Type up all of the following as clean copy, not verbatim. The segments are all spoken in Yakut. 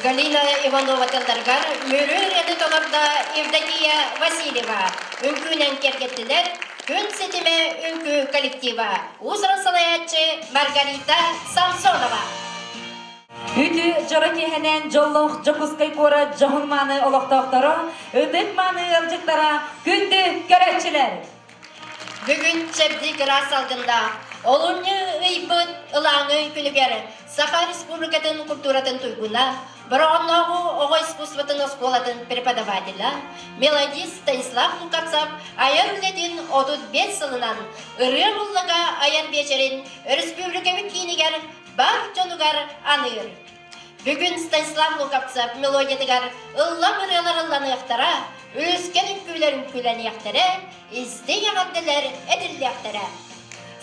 Галина Иванова тылларыгар Мүрү ырыаны толордо Евдокия Васильева. Үҥкүүнэн киэргэттилэр Күн ситимэ үҥкүү коллектива. Уус-уран салайааччы Маргарита Самсонова. Үтү дьоро киэһэнэн дьоллоох Дьокуускай куорат дьоһун мааны олохтоохторо, ытык мааны ыалдьыттара, күндү көрөөччүлэр! Бүгүн чэбдик ыраас салгыннаах олунньу ыйбыт ылааҥы күнүгэр Саха Республикатын культуратын туйгуна, Бороҕоннооҕу оҕо искусствотын оскуолатын преподавателэ, мелодист Станислав Лукацев айар үлэтин 35 сылынан ырыа муллага айар биэчэрин өрөспүүбүлүкэбит киинигэр бар дьонугар аныыр. Бүгүн Станислав Луковцев мелодиятыгар ыллам ырыалар ылланыахтара, үлүскэн үҥкүүлэр үҥкүүлэниэхтэрэ, истиҥ эҕэрдэлэр этиллиэхтэрэ.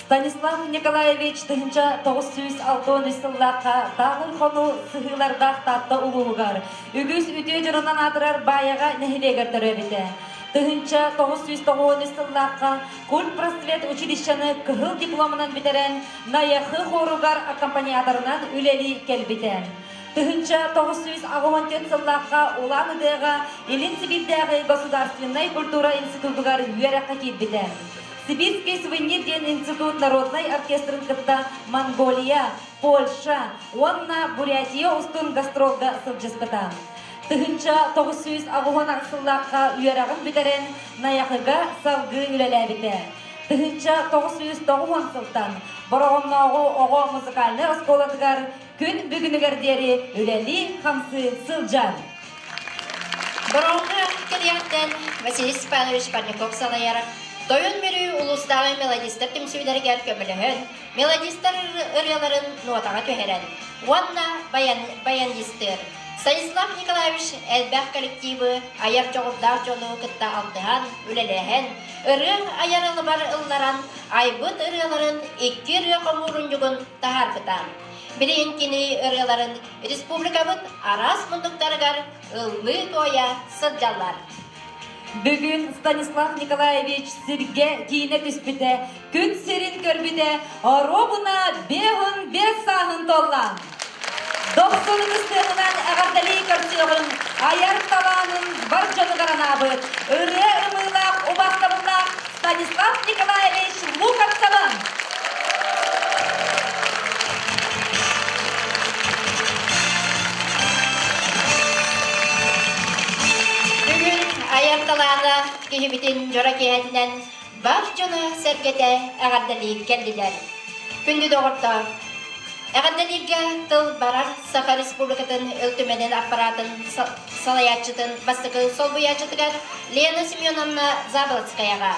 Станислав Николаевич 1963 сыллаахха Тааҕыр хону сыһыылардаах Таатта улууһугар үгүс үтүө дьонунан аатырар Баайаҕа нэһилиэгэр төрөөбүтэ. 1993 сыллаахха культпросвет училищены кыһыл дипломунан бүтэрэн Найахы хоругар аккомпаниаторынан үлэлии кэлбитэ. 1984 сыллаахха Улан-Удэҕа Илин Сибиирдээҕи государственнай культура институтугар үөрэххэ киирбитэ. Сибирский сувенир диэн институт народнай оркестрын кытта Монголия, Польша уонна Бурятия устун гастролга сылдьыспыта. 1998 сыллаахха үөрэҕин бүтэрэн Найахыга салгыы үлэлээбитэ. 1990 сылтан Бороҕоннооҕу оҕо музыкальнай оскуолатыгар күн бүгүнүгэр диэри үлэлии-хамсыы сылдьар. Бороҕоҥҥо кэлиэхтэн Василий Степанович Парников салайар Тойон Мүрү улуустааҕы мелодистар түмсүүлэригэр көмөлөһөн, мелодистар ырыаларын нуотаҕа түһэрэн уонна баянистыыр Станислав Николаевич элбэх коллективы, айар дьоҕурдаах дьону кытта алтыһан, үлэлэһэн, ырыа айар ылыбар ылларан, айбыт ырыаларын икки ырыа хомуурунньугун таһаарбыта. Билигин кини ырыаларын республикабыт араас муннуктарыгар ыллыы-туойа сылдьаллар. Бүгүн Станислав Николаевич сиргэ киинэ түспүтэ, күн сирин көрбүтэ, оруобуна беһун бес сааһын толла. Дохсун ытыстыаҕынан эҕэрдэлии көрсүөҕүҥ, айар талаанын бар дьонугар анаабыт, ырыа ымыылаах убаастабыллаах Станислав Николаевич Луковцевын! Бүгүн айар талаана киһибитин дьоро киэһэтинэн бар дьоно сэргэтэ эҕэрдэлии кэллилэр. Күндү доҕоттоор, эҕэрдэлииргэ тыл барар Саха Республикатын Ил Түмэнин аппаратын салайааччытын бастакы солбуйааччытыгар Лена Семеновна Заболоцкаяҕа,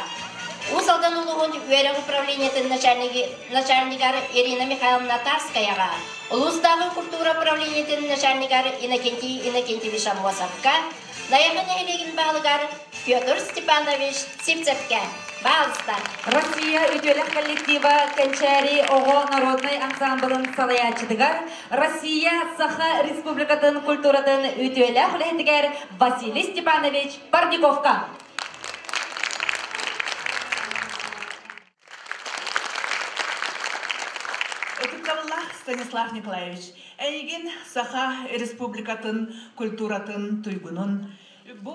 Уус Алдан улууһун үөрэх управлениетын начальнигар Ирина Михайловна Тарскаяҕа, улуустааҕы культура управлениетын начальнигар Иннокентий Иннокентьевич Аммосовка, Найахы нэһилиэгин баһылыгар Петр Степанович Сивцевкэ. Баалыста. Россия үтүөлэх коллектива Кэнчээри оҕо народнай ансамблын салайааччытыгар Россия Саха Республикатын культуратын үтүөлээх үлэһитигэр Василий Степанович Парниковка. Ытыктабыллаах Станислав Николаевич, эйигин Саха Республикатын культуратын туйгунун бу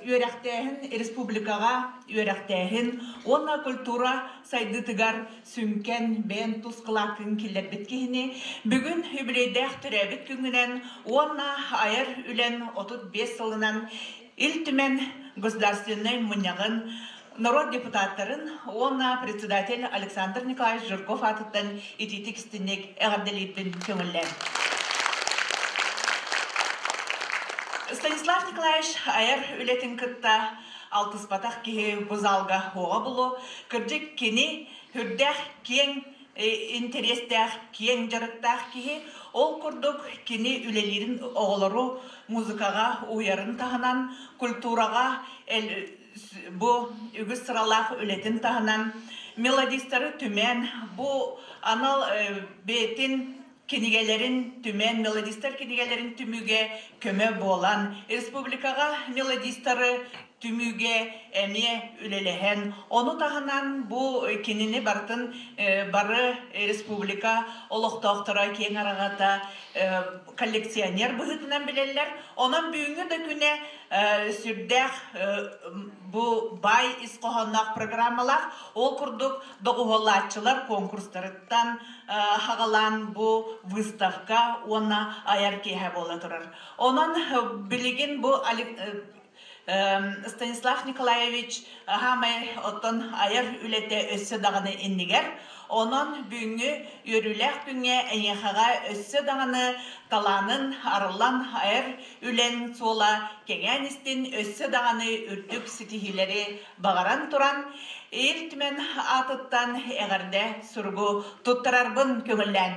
үөрэхтээһин республикаҕа үөрэхтээһин уонна культура сайдыытыгар сүҥкэн бэйэн тус кылааккын киллэрбит киһини бүгүн үбүлүөйдээх төрөөбүт күҥҥүнэн уонна айар үлэн 35 сылынан Ил Түмэн Государственнай Мунньаҕын норуот депутаттарын уонна председатель Александр Николаевич Жирков аатыттан итиитик истинник эҕэрдэлиирбин көҥүллээн. Станислав Николаевич айар үлэтин кытта алтыспатах киһи бу залга хуоҕа булу, кырдьык кини үрдээх киэҥ интэриэстээх, киэҥ дьарыктаах киһи. Ол курдук кини үлэлиирин оҕолору музыкаҕа уһуйарын таһынан, культураҕа бу үгүс сыралаах үлэтин таһынан мелодистары түмэн, бу анал бэйэтин кинигэлэрин түмэн, мелодистар кинигэлэрин түмүгэ көмө буолан, республикаҕа мелодистары түмүүгэ эмиэ үлэлэһэн, ону таһынан бу кинини барытын бары республика олохтоохторо киэҥ араҥата коллекционер быһыытынан билэллэр. Онон бүгүҥҥү да күнэ сүрдээх бу баай ис хоһоонноох программалаах. Ол курдук доҕуһуоллааччылар конкурстарыттан хаҕалаан бу выставка уонна айар киэһэ буола турар. Онон билигин бу Станислав Николаевич аһаамай оттон айар үлэтэ өссө даҕаны иннигэр. Онон бүгүҥҥү үөрүүлээх күҥҥэ эйиэхэҕэ өссө даҕаны талаанын арыллан айар үлэн суола кэҥээн истин, өссө даҕаны үрдүк ситиһиилэри баҕаран туран, Ил Түмэн аатыттан эҕэрдэ суругу туттарарбын көҥүллээн.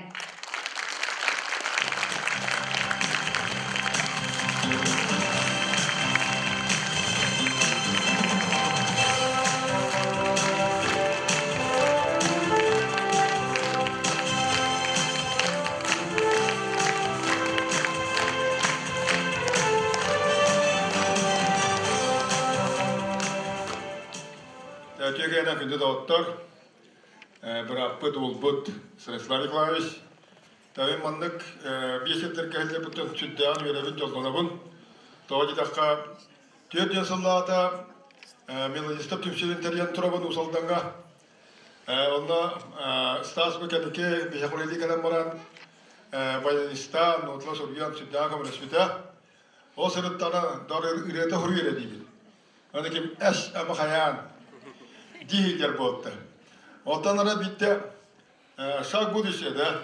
Үтүө күндү доҕоттор, бырааппыт, уолбут Станислав Николаевич, Тавин маннык биэс сирдэргэ сылдьарбыттан сүрдээҕин үөрэбин, дьоллонобун. Тоҕо диэтэххэ, 40 сыллаата мелодистар түмсүүтүн тэрийэн турабын Уус Алдаҥҥа. Онно Стас бу кэнники биһиэхэ үлэлии кэлэн баран баянистаан, нотала суруйан сүрдээҕин көмөлөспүтэ. Ол сырыттаҕына дор ырыата суруй эрэ диибин. Аны ким эс ама хайаан дииллэр буолта. Оттон ара биирдэ шаг будущее да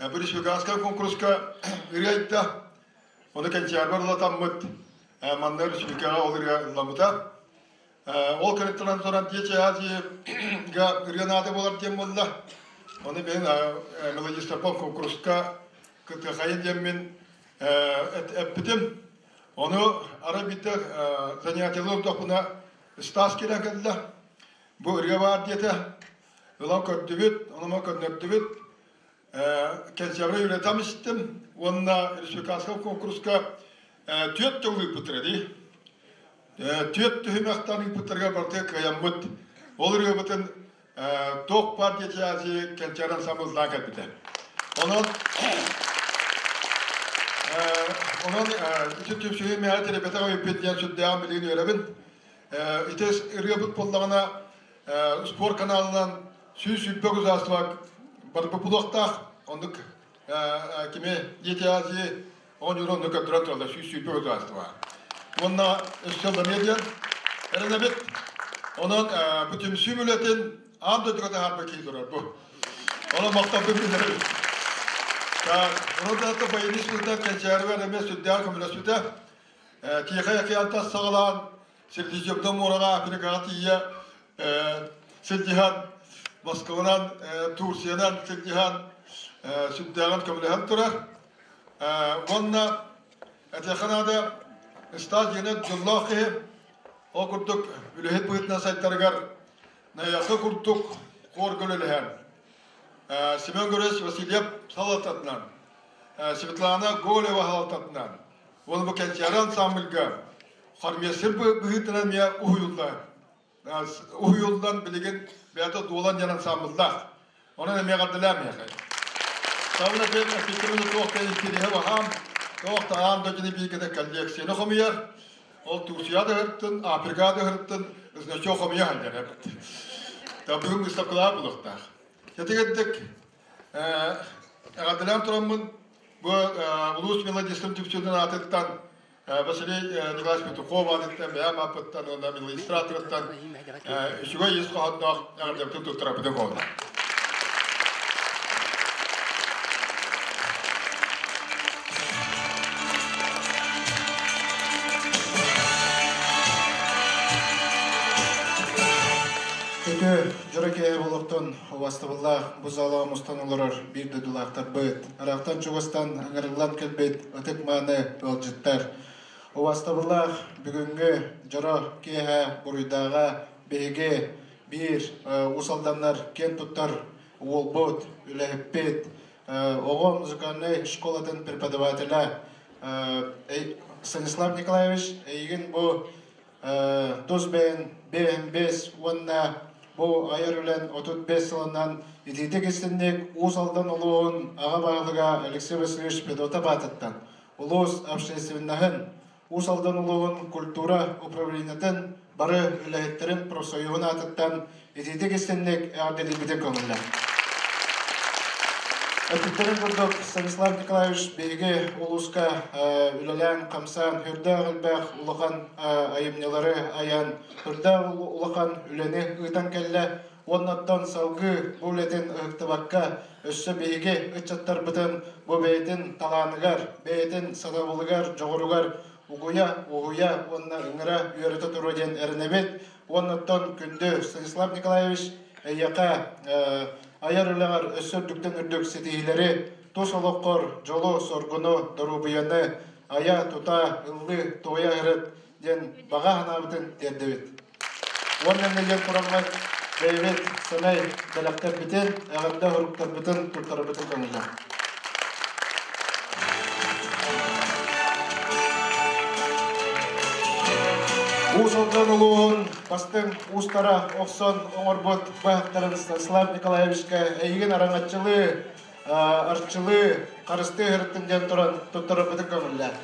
бу республиканскай конкурска ырыа айта. Ону кэнчээрбэр ылатаммыт манна республикаҕа ол ырыа ылламмыта. Ол кэнниттэн туран Дети Азии-га ырыа наада буолар диэн буолла. Ону мен мелодистарбын конкурска кытыахайын диэммин эппитим. Ону арай биирдэ занятиелар олордохпуна Стас кэлэн кэллэ. Бу ырыа баар диэтэ. Ылан көрдүбүт, онума көннөрдүбүт. Кэнсиэбри үлэтам истим уонна республиканскай конкурска түөрт тыл ыыппыттара дии. Түөрт түһүмэхтэн ыыппыттарыгар барытыгар кыайаммыт. Ол ырыабытын туох баар диэти кэнчээрэн самыллаан кэлбитэ. Онон онон ити түмсүүнү миэхэ тэрийбэтэх эбиппит диэн сүрдээҕин билигин үөрэбин. Ити ырыабыт буоллаҕына спорт каналынан 120 государство барбыт булуохтаах. Оннук кими Дети Азии оонньуура онно көрдөрөн тураллар 120 государство. Уонна өссө ылланыа диэн эрэнэбит. Онон бу түмсүү үлэтин аан дойдуга таһаарбыт киһи турар бу. Онон махталбын биллэрэбин. Онон да баянист быһыытынан кэнчээрибэр эмиэ сүрдээх көмөлөспүтэ. Тихай океантан саҕалаан Средиземнай муораҕа Африкаҕа тиийэ сылдьыһан, Москванан, Турциянан сылдьыһан сүрдээҕин көмөлөһөн турар. Уонна этиэххэ наада, Стас дьиэнэ дьоллоох киһи, ол курдук үлэһит быһыытынан сайдарыгар Найахы курдук хуорга үлэлэһэн, Семен Григорьевич Васильев салалтатынан, Светлана Голева салалтатынан, уонна бу Кэнчээри ансамбльга Хормиэссир быһыытынан эмиэ уһуйуллар. Уһуйуллан билигин бэйэтэ дуолан диэн ансамбллаах. Онон эмиэ эҕэрдэлээн миэхэ. Сабына диэн эппиттэрин туох да интириэһэ баһаам, туох да аан дойдуну бииргэтэ коллекцияны хомуйар. Ол Турция да ыһырттын, Африка да ыһырттын, значок хомуйа сылдьар эбит. Та бүгүн выставкалаах булуохтаах. Сэтигирдик эҕэрдэлээн тураммын бу улуус мелодистын түмсүүтүн аатыттан Василий Николаевич Петухов аатыттан, бэйэм ааппыттан уонна администраторыттан үчүгэй ис хоһоонноох эҕэрдэбитин туттарарбытын буолла. Үтүө дьоро киэһэ буолуохтун убастабыллаах бу залаҕа мустан олорор биир дойдулаахтарбыт, ыраахтан чугастан ыҥырыллан кэлбит ытык-мааны ыалдьыттар. Убастабыллаах бүгүҥҥү дьоро киэһэ буруйдааҕа биһиги биир Уус Алданнар киэн туттар уолбут, үлэһиппит, оҕо музыкальнай школатын преподавателэ Станислав Николаевич, эйигин бу Тус бэйэн бэйэн бэс уонна бу айар үлэн 35 сылынан итиитик истинник Уус Алдан улууһун аҕа баһылыга Алексей Васильевич Федотов аатыттан улуус общественноһын Уус Алдан улууһун культура управлениетын бары үлэһиттэрин профсоюһун аатыттан итиитик истинник эҕэрдэлиирбитин көҥүллэр. Эппиттэрин курдук, Станислав Николаевич биһиги улууска үлэлээн, хамсаан, үрдээх элбэх улахан айымньылары айан, үрдээх улахан үлэни ыытан кэллэ. Уоннаттан салгыы бу үлэтин ыһыктыбакка, өссө биһиги ыччаттарбытын бу бэйэтин талааныгар, бэйэтин сатабылыгар, дьоҕуругар угуйа, уһуйа уонна ыҥыра үөрэтэ туруо диэн эрэнэбит. Уоннаттан күндү Станислав Николаевич, эйиэхэ айар үлэҕэр өссө үрдүктэн үрдүк ситиһиилэри, тус олоххор дьолу-соргуну, доруобуйаны айа-тута, ыллыы, туойа сырыт диэн баҕа санаабытын тиэрдэбит. Уонна диэн тураммыт бэйэбит сэмэй бэлэхтэрбитин, эҕэрдэ уруктарбытын туттарарбытын көҥүллээх. Уус Алдан улууһун бастыҥ уустара охсон оҥорбут быһахтарын Станислав Николаевичка эйигин араҥаччылыы, арчылыы, харыстыы сырыттын диэн туран туттарарбытын көҥүллээх.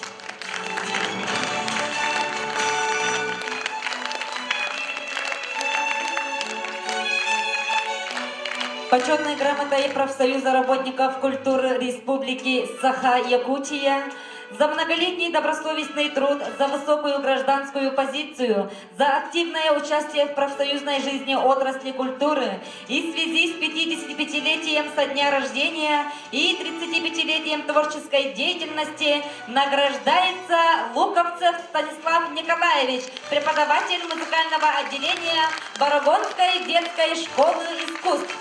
Почетной грамотой профсоюза работников культуры Республики Саха-Якутия за многолетний добросовестный труд, за высокую гражданскую позицию, за активное участие в профсоюзной жизни отрасли культуры и в связи с 55-летием со дня рождения и 35-летием творческой деятельности награждается Луковцев Станислав Николаевич, преподаватель музыкального отделения Барагонской детской школы искусств.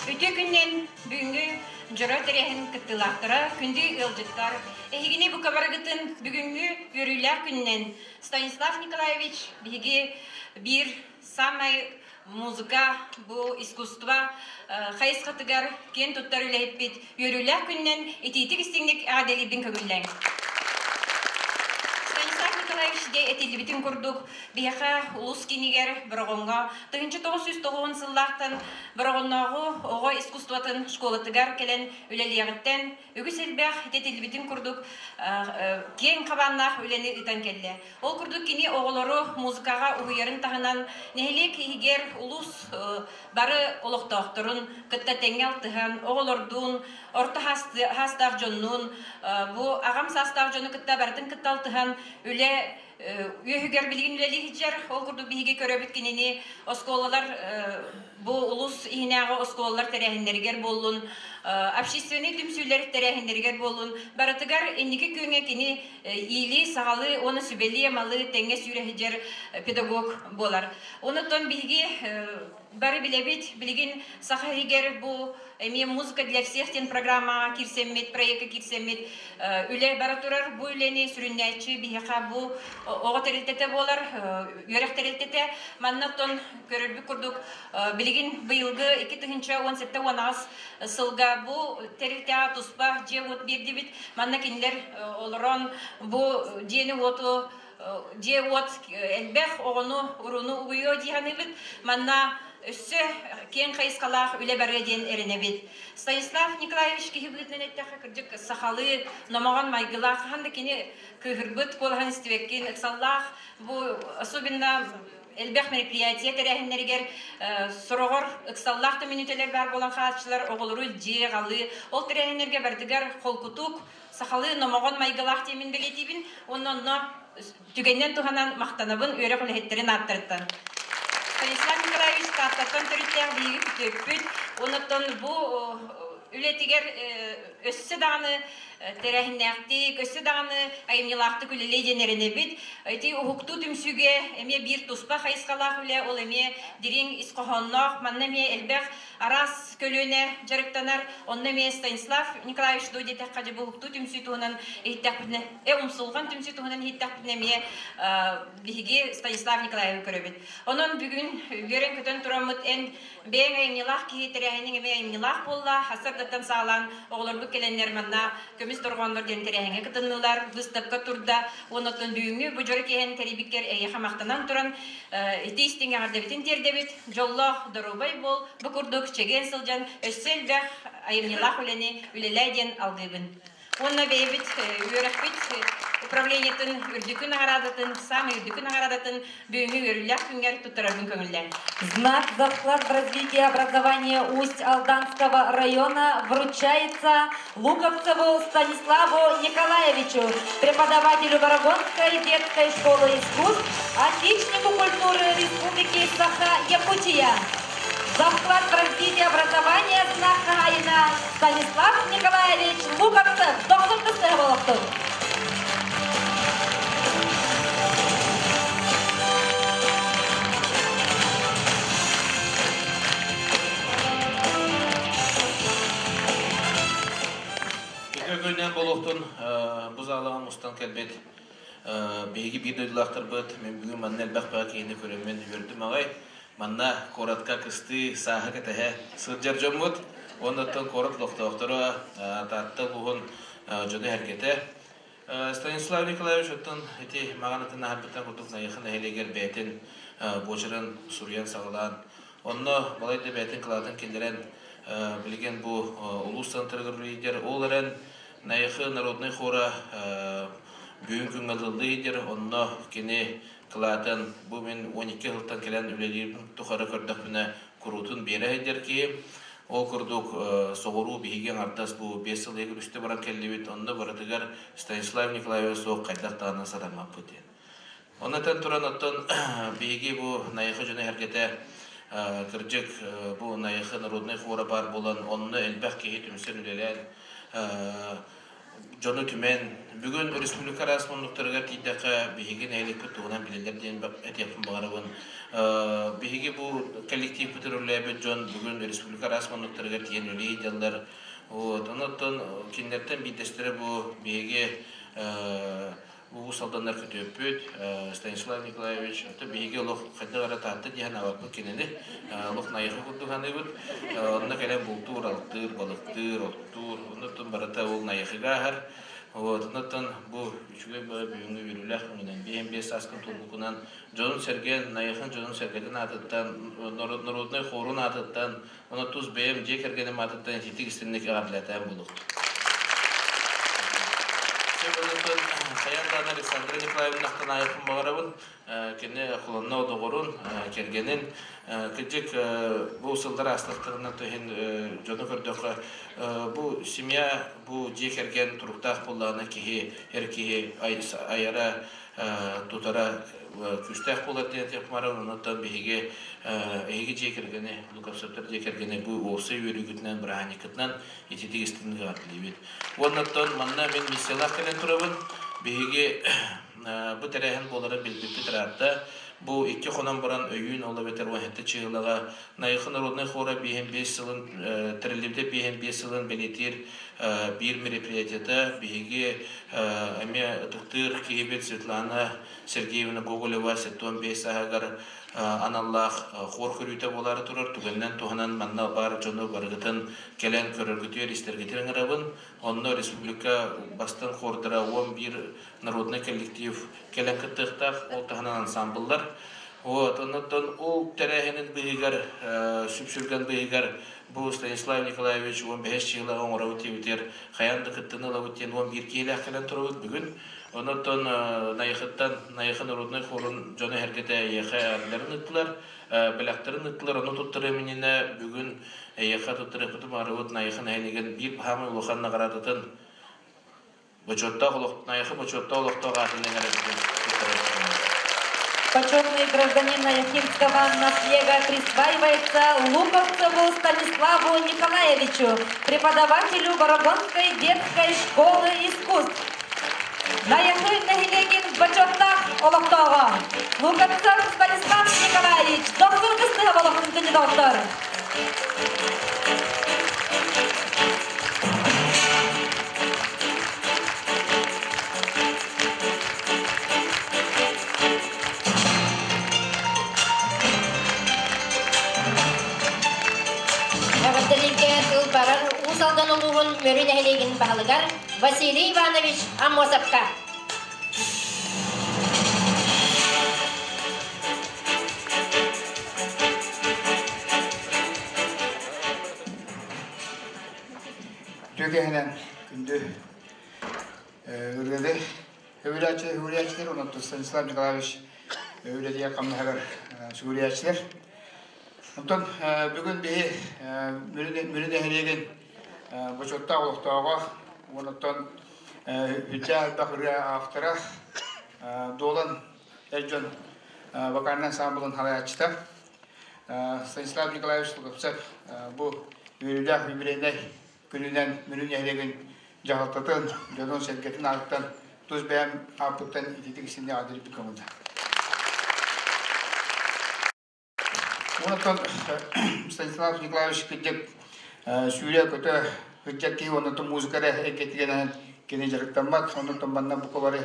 Үтүө күннэн бүгүҥҥү дьоро тэрээһин кыттыылаахтара, күндү ыалдьыттар, эһигини бука барыгытын бүгүҥҥү үөрүүлээх күнүнэн Станислав Николаевич биһиги биир самай музыка бу искусство хайысхатыгар киэн туттар үлэһиппит үөрүүлээх күнүнэн итиитик истиҥник эҕэрдэлиирбин көҥүллээҥ. Станислав Николаевич дьэ этиллибитин курдук биһиэхэ улус киинигэр Бороҕоҥҥо 1990 сыллаахтан Бороҕоннооҕу оҕо искусствотын школатыгар кэлэн үлэлиэҕиттэн үгүс элбэх итэтиллибитин курдук киэҥ хабааннаах үлэни ыытан кэллэ. Ол курдук кини оҕолору музыкаҕа уһуйарын таһынан нэһилиэк иһигэр улуус бары олохтоохторун кытта тэҥҥэ алтыһан, оҕолордуун, орто саастаах дьоннуун, бу аҕам саастаах дьону кытта барытын кытта алтыһан үлэ үөһүгэр билигин үлэлии сылдьар. Ол курдук биһиги көрөбүт кинини оскуолалар бу улус иһинээҕи оскуолалар тэрээһиннэригэр буоллун, общественнай түмсүүлэр тэрээһиннэригэр буоллун, барытыгар инники күөҥҥэ кини иилии-саҕалыы уонна сүбэлии-амалыы тэҥҥэ сүүрэ сылдьар педагог буолар. Онон биһиги бары билэбит, билигин Саха иһигэр бу эмиэ «Музыка для всех» диэн программаҕа киирсэммит, проекка киирсэммит үлэ бара турар. Бу үлэни сүрүннээччи биһиэхэ бу оҕо тэрилтэтэ буолар, үөрэх тэрилтэтэ. Манна оттон көрөрбүт курдук, билигин быйылгы 2017-18 сылга бу тэрилтэҕэ туспа дьиэ-уот биэрдибит. Манна кинилэр олорон бу дьиэни-уоту дьиэ-уот элбэх оҕону урууну угуйуо дии саныыбыт. Манна өссө киэҥ хайысхалаах үлэ барыа диэн эрэнэбит. Станислав Николаевич киһи быһыытынан эттэххэ, кырдьык сахалыы номоҕон майгылаах, хаһан да кини кыыһырбыт куолаһын истибэккин, ыксаллаах, бу особенно элбэх мероприятие тэрээһиннэригэр сороҕор ыксаллаах да мүнүүтэлэр баар буолан хаалааччылар оҕолору дьиэ ҕалыы ол тэрээһиннэргэ барытыгар холкутук сахалыы номоҕон майгылаах диэмин бэлиэтиибин уонна онно түгэнинэн туһанан махтанабын үөрэх үлэһиттэрин ааттарыттан. Станислав Николаевич Тааттаттан төрүттээх биһиги күтүөппүт. Оннуттан бу үлэтигэр өссө даҕаны тэрээһиннээхтик, өссө даҕаны айымньылаахтык үлэлиэ диэн эрэнэбит. Ити уһуктуу түмсүүгэ эмиэ биир туспа хайысхалаах үлэ, ол эмиэ дириҥ ис хоһоонноох, манна эмиэ элбэх араас көлүөнэ дьарыктанар. Онно эмиэ Станислав Николаевич дуу диэтэххэ, дьэ бу уһуктуу түмсүү туһунан иһиттэхпитинэ, умсулҕан түмсүү туһунан иһиттэхпитинэ эмиэ биһиги Станислав Николаевы көрөбүт. Онон бүгүн үөрэн-көтөн тураммыт эн бэйэҥ айымньылаах киһи тэрээһиниҥ эмиэ айымньылаах буолла. Сарсыардаттан саҕалаан оҕолорбут кэлэннэр манна көмүс дорҕооннор диэн тэрээһиҥҥэ кытыннылар, выставка турда. Уонна оттон бүгүҥҥү бу дьоро киэһэни тэрийбиккэр эйиэхэ махтанан туран ити истиҥ эҕэрдэбитин тиэрдэбит. Дьоллоох, доруобай буол, бу курдук чэгиэн сылдьан өссө элбэх айымньылаах үлэни үлэлээ диэн алгыыбын. Уонна бэйэбит үөрэхпит управлениетын үрдүкү наҕараадатын, саамай үрдүкү наҕараадатын бүгүҥҥү үөрүүлээх күҥҥэр туттарарбын көҥүллээн. Знак за вклад в развитие образования Усть-Алданского района вручается Луковцеву Станиславу Николаевичу, преподавателю Борогонской детской школы искусств, отличнику культуры Республики Саха-Якутия. За вклад в развитие образования знак хаһаайына Станислав Николаевич Луковцев дохсун кыстыһа болохтун. Үтүө күнүнэн буолуохтун бу заалаҕа мустан кэлбит биһиги биир дойдулаахтарбыт мин бүгүн манна элбэх бөҕө киһини көрөммүн үөрдүм аҕай Манна куоратка кыстыы, сааһы кэтэһэ сылдьар дьоммут. Уонна куорат олохтоохторо Таатта улууһун дьоно-сэргэтэ. Станислав Николаевич оттон ити маҕанатын аһарбыттан курдук Найахы нэһилиэгэр бэйэтин буочарын суруйан саҕалаан, онно балайда бэйэтин кылаатын киллэрэн билигин бу улуус центрыгар үлэлиир. Ол эрэн Найахы народнай хора бүгүн күҥҥэ ылыллыы онно кини Кылаатын бу мин 12 сылтан кэлэн үлэлиирбин тухары көрдөхпүнэ куруутун биэрэ сылдьар киһи. Ол курдук соҕуруу биһиги аҥардас бу 5 сыл иһигэр үстэ баран кэллибит, онно барытыгар Станислав Николаевич суох хайдах даҕаны сатаммаппыт диэн. Оннотон туран оттон биһиги бу Найахы дьоно эһэргэтэ кырдьык бу Найахы народнай хора баар буолан онно элбэх киһи түмсэн үлэлээн дьону түмэн, бүгүн республика араас муннуктарыгар тиийдэххэ, биһиги нэһилиэкпит туһунан билэллэр диэн этиэхпин баҕарабын. Биһиги бу коллективпытын үлэлээбит дьон бүгүн республика араас муннуктарыгар тиийэн үлэлии сылдьаллар. Вот, онон кинилэртэн биирдэстэрэ бу биһиги Уус Алданнар күтүөппүт Станислав Николаевич, оттон биһиги олох хайдах эрэ Таатта диэн абаппыт кинини, олох найахы курдук саныыбыт. Онно кэлэн бултуур, алтыыр, балыктыыр, оттуур, оннуттан барыта ол найахыга ааһар. Вот, оннуттан бу үчүгэй бөҕө бүгүҥҥү үөрүүлээх күнүнэн, 55 сааскын туолбукунан дьонун-сэргэн, найахын дьонун-сэргэтин аатыттан, народнай хорун аатыттан, Онон тус бэйэм дьиэ кэргэним аатыттан ититик истинник эҕэрдэлэтээн буолуохтун. Хайаан даҕаны Александра Николаевна Ахтанаевпын баҕарабын. Кини холонно доҕорун, кэргэнин. Кырдьык, бу сыллар аастахтарына иһин дьону көрдөххө, бу семья, бу дьиэ кэргэн туруктаах буоллаҕына киһи, эр киһи айара, тутара күүстээх буолар диэн этиэх Онон биһиги эһиги дьиэ кэргэни, Луковцевтар дьиэ кэргэни бу уопсай үөрүүгүтүнэн, бырааһынньыккытынан ититик истиҥник эҕэрдэлиибит. Уонна оттон манна мин миссиялаах кэлэн турабын. Биһиги бу тэрээһин буоларын билбиппит ыраатта. Бу икки хонон баран өйүүн ол эбэтэр 17 чыһылаҕа Найахы народнай хора 55 сылын тэриллибитэ 55 сылын бэлиэтиир биир мероприятиета биһиги эмиэ ытыктыыр киһибит Светлана Сергеевна Гоголева 75 сааһыгар аналлаах хор көрүүтэ буолаары турар. Түгэнинэн туһанан манна баар дьону барыгытын кэлэн көрөргүтүгэр, истэргитигэр ыҥырабын. Онно республика бастыҥ хордара 11 народнай коллектив кэлэн кыттыахтаах, ол таһынан ансамбллар. Вот, оннуттан ол тэрээһинин быыһыгар, сүпсүлгэн быыһыгар бу Станислав Николаевич 15 чыылаҕа оҥоробут диэбитигэр хайаан да кыттыны ылабыт диэн 11 киһилээх кэлэн турабыт бүгүн. Онон Найахыттан Найахы народнай хорун дьоно эһэргэтэ эйиэхэ эҕэрдэлэрин ыыттылар, бэлэхтэрин ыыттылар. Ону туттарыам иннинэ бүгүн эйиэхэ туттарыахпытын баҕарабыт Найахы нэһилиэгин биир баһаамай улахан наҕараадатын бочуоттаах олох Найахы бочуоттаах олохтоох аатын иҥэрэрбитин туттарыахпытын. Почетный гражданин Наяхинского наслега присваивается Луковцеву Станиславу Николаевичу, преподавателю Борогонской детской школы искусств. Найахы нэһилиэгин бочуоттаах олохтооҕо Луковцев Станислав Николаевич дохсун кыстыһа болохтун күнү доҕоттор. Эҕэрдэлииргэ тыл барар Уус Алдан улууһун Мүрү нэһилиэгин баһылыгар Василий Иванович Аммосовка. Түгэһинэн күндү ырыалы Үбүлээччилэр, онон Станислав Николаевич үлэлиэ хамнаһыгар сүгүрүйээччилэр. Онтон бүгүн биһи Мүрү нэһилиэгин бочуоттаах олохтооҕо, онтон үрдээх элбэх ырыа автора Дуолан эр дьон вокальнай ансамблын салайааччыта Станислав Николаевич Луковцев бу үөрүүлээх юбилейнай күнүнэн Мүрү нэһилиэгин дьаһалтатын, дьонун-сэргэтин аатыттан тус бэйэм ааппыттан ититик истинник аадырыппыт көҥүллэ. Онтон Станислав Николаевич кырдьык сүүрэ-көтө сылдьар киһи, оннуттан музыка эрэ эйгэтигэр кини дьарыктаммат, оннуттан манна бука бары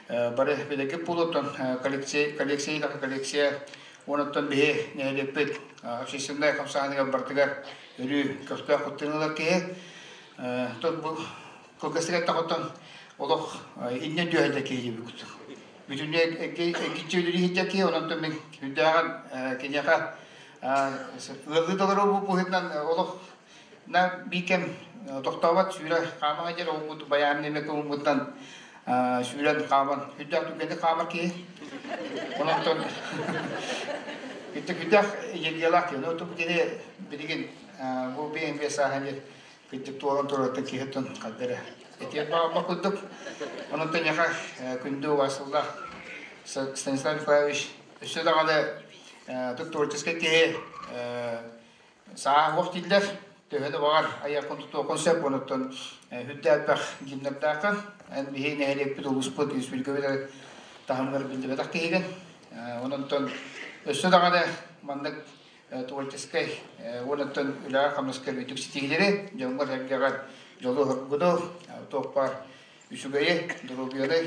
бары билэкип буолуоттан коллекция, коллекция коллекция онуттан биһи нэһилиэкпит общественнай хамсааһыныгар барытыгар өрүү көхтөөх кыттыыны киһи. Тот бу кылгастык эттэхоттон олох инньэ дүөһэдэ киһи диэбит. Бүтүннүү эккиччи үлүрү киһи, онон мин үрдээҕин киниэхэ ыаллыы толору бу быһыытынан олох на биикэм тохтообот сүүрэ хаамаҥа дьэр оҕуммут байаан неме кылыммытынан сүүрэн хааман үрдээх түгэнник хаамар киһи. Онон күттэ идеялаах киһи. Ну, кини билигин бу биэн сааһан кырдьык туолан турарыттан киһи хаддара этиэн баҕарбат курдук. Онон тэниэхэ күндү убаастыллаах Станислав Николаевич өссө даҕаны творческий киһи саа уох дииллэр төһөнү баҕар айаххын тутуоххун сөп онуттан үрдээппэх гимнардааххын эн биһи нэһилиэкпит улууспут республикабыт таһымыгар биллибэтэх киһигин ононтон өссө даҕаны маннык творческай уоннаттан үлэҕэ-хамнаска үрдүк ситиһиилэри дьоҥҥор-сэргэҕэр дьолу-соргуну туох баар үчүгэйи, доруобуйаны,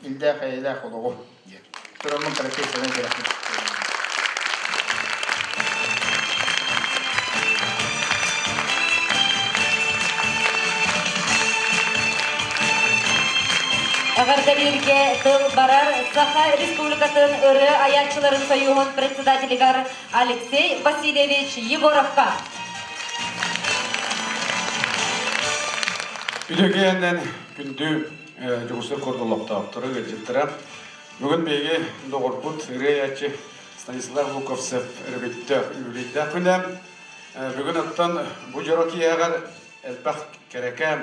иллээх-эйэлээх олоҕу диэн. Тураммын каракей санан кэрэхпин. Эҕэрдэлииргэ тыл барар Саха Республикатын ырыа айааччыларын союһун председателигэр Алексей Васильевич Егоровка. Үтүөкээннэн күндү Дьокуускай куорат олохтоохторо, ыалдьыттара. Бүгүн биһиги доҕорбут ырыа Станислав Луковцев өрөбүттөөх үбүлүйдээх күнэ. Бүгүн оттон бу дьоро киэһэҕэр элбэх кэрэкээн,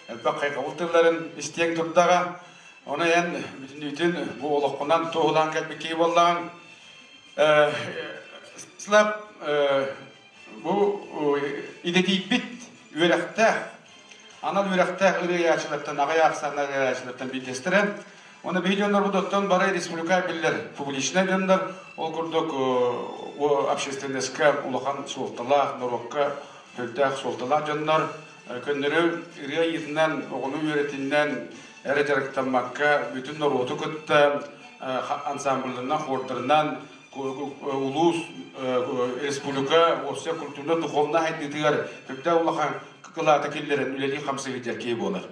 элбэх хайҕабыл тылларын истиэҥ турдаҕа. Ону эн бүтүннүүтүн бу олоххунан туоһулаан кэлбит киһи буоллаҕыҥ. Слаб бу идэтийбит үөрэхтээх, анал үөрэхтээх ырыаячылартан, аҕай ахсааннаах ырыаячылартан биирдэстэрэ. Оны биһи дьоннорбут оттон бары республика биллэр публичнай дьоннор, ол курдук общественностька улахан суолталаах, норуокка төрдээх суолталаах дьоннор көннөрү ырыа ыйытынан, оҕону үөрэтинэн эрэ дьарыктаммакка, бүтүн норуоту кытта ансамбльларынан, хордарынан улуус, республика уопсай культурно духовно хайдыытыгар сүрдээх улахан кылаата киллэрэн үлэлии хамсыы сылдьар киһи буолар.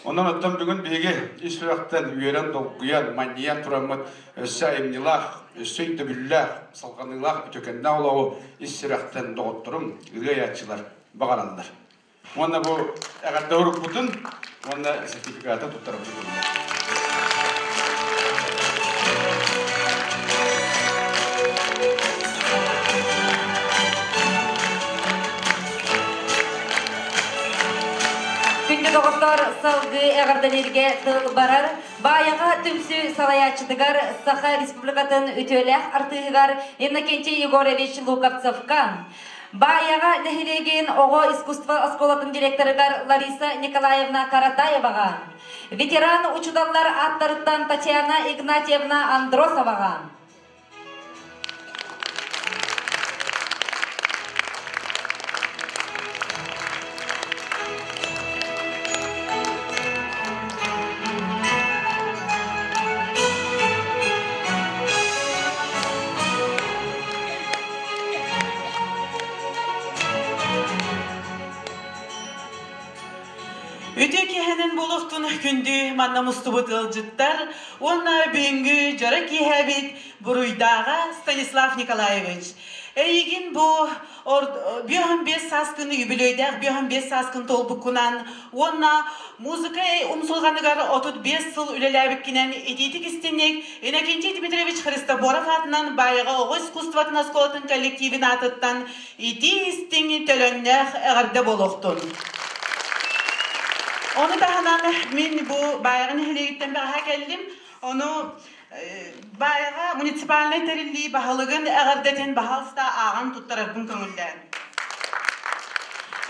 Онон оттон бүгүн биһиги ис сүрэхтэн үөрэн, долгуйан, манньыйан тураммыт өссө айымньылаах, өссө өйдөбүллээх, салҕаныылаах үтүөкэннээх олоҕу ис сүрэхтэн доҕотторум, ырыа айааччылар баҕараллар. Уонна бу эҕэрдэ урукпутун уонна сертификаты туттарабыт буолла. Күндү доҕоттор, салгыы эҕэрдэлииргэ тыл барар. Баайаҕа түмсүү салайааччытыгар Саха Республикатын үтүөлээх артыыһыгар Иннокентий Егорович Луковцевка, Баайаҕа нэһилиэгин оҕо искусство оскуолатын директорыгар Лариса Николаевна Каратаеваҕа, ветеран учууталлар ааттарыттан Татьяна Игнатьевна Андросоваҕа, Үтүө киэһэнэн буолуохтун күндү манна мустубут ыалдьыттар уонна бүгүҥҥү дьоро киэһэбит буруйдааҕа Станислав Николаевич. Эйигин бу 55 сааскын үбүлүөйдээх 55 сааскын туолбуккунан уонна музыка умсулҕаныгар 35 сыл үлэлээбиккинэн итиитик истинник Иннокентий Дмитриевич Христофоров аатынан Баайаҕа оҕо искусствотын оскуолатын коллективин аатыттан итии истиҥ төлөннөөх эҕэрдэ буолуохтун. Ону таһынан мин бу Баайаҕа нэһилиэгиттэн бэҕэһээ кэллим. Ону Баайаҕа муниципальнай тэриллии баһылыгын эҕэрдэтин баһаалыста ааҕан туттарарбын көҥүллээн.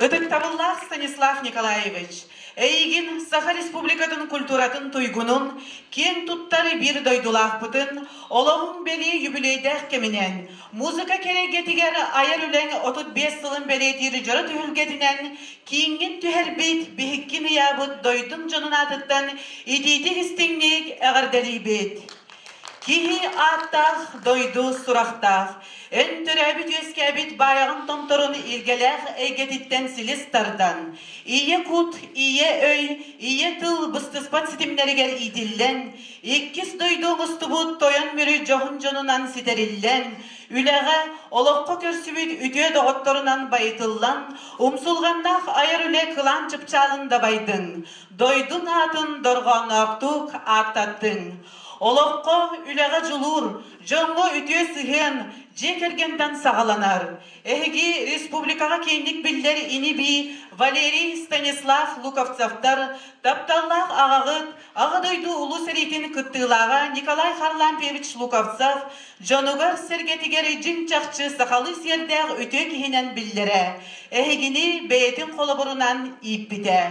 Ытыктабыллаах Станислав Николаевич, Эйигин Саха Республикатын культуратын туйгунун, киэн туттар биир дойдулаахпытын, олоҕуҥ бэлиэ юбилейдээх кэминэн, музыка кэрэгэтигэр айар үлэҥ 35 сылын бэлиэтиир дьоро түһүлгэтинэн кииҥҥин түһэрбит, биһиккин ыйаабыт дойдуҥ дьонун аатыттан итиитик истиҥник эҕэрдэлиибит. Киһи ааттаах, дойду сурахтаах. Эн төрөөбүт-үөскээбит баайаҕын томторун илгэлээх эйгэтиттэн силис тардан, ийэ кут, ийэ өй, ийэ тыл быстыспат ситимнэригэр иитиллэн, иккис дойду оҥостубут Тойон Мүрү дьоһун дьонунан ситэриллэн, үлэҕэ, олоххо көрсүбүт үтүө доҕотторунан байытыллан, умсулҕаннаах айар үлэ кылаан чыпчаалын дабайдыҥ, дойдун аатын дорҕоонноохтук ааттаттыҥ. Олоххо, үлэҕэ дьулуур, дьоҥҥо үтүө сыһыан дьиэ кэргэнтэн саҕаланар. Эһиги республикаҕа киэҥник биллэр ини-бии Валерий Станислав Луковцевтар тапталлаах аҕаҕыт, Аҕа дойду Улуу сэриитин кыттыылааҕа Николай Харлампьевич Луковцев дьонугар-сэргэтигэр дьиҥ-чахчы сахалыы сиэрдээх үтүө киһинэн биллэрэ, эһигини бэйэтин холобурунан ииппитэ.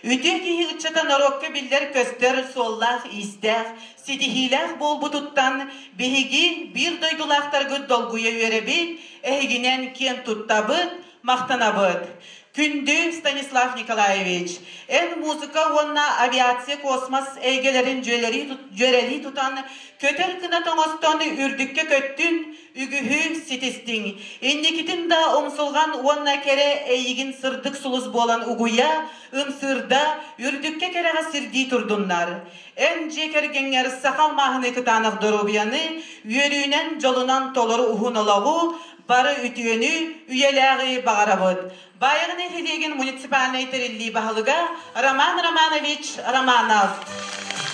Үтүө киһи ыччата норуокка биллэр-көстөр суоллаах-иистээх, ситиһиилээх буолбутуттан биһиги биир дойдулаахтаргыт долгуйа үөрэбит, эһигинэн киэн туттабыт, махтанабыт. Күндү Станислав Николаевич, эн музыка уонна авиация космос эйгэлэрин дьүөрэлии тутан, көтөр кынат оҥостон үрдүккэ көттүн, үгүһү ситистиҥ. Инникитин да умсулҕан уонна кэрэ эйигин сырдык сулус буолан угуйа, ымсыырда, үрдүккэ кэрэҕэ сирдии турдуннар. Эн дьиэ кэргэҥҥэр саха алмааһынай кытаанах доруобуйаны, үөрүүнэн, дьолунан толору уһун олоҕу, бары үтүөнү, үйэлээҕи баҕарабыт. Баайаҕа нэһилиэгин муниципальнай тэриллии баһылыга Роман Романович Романов.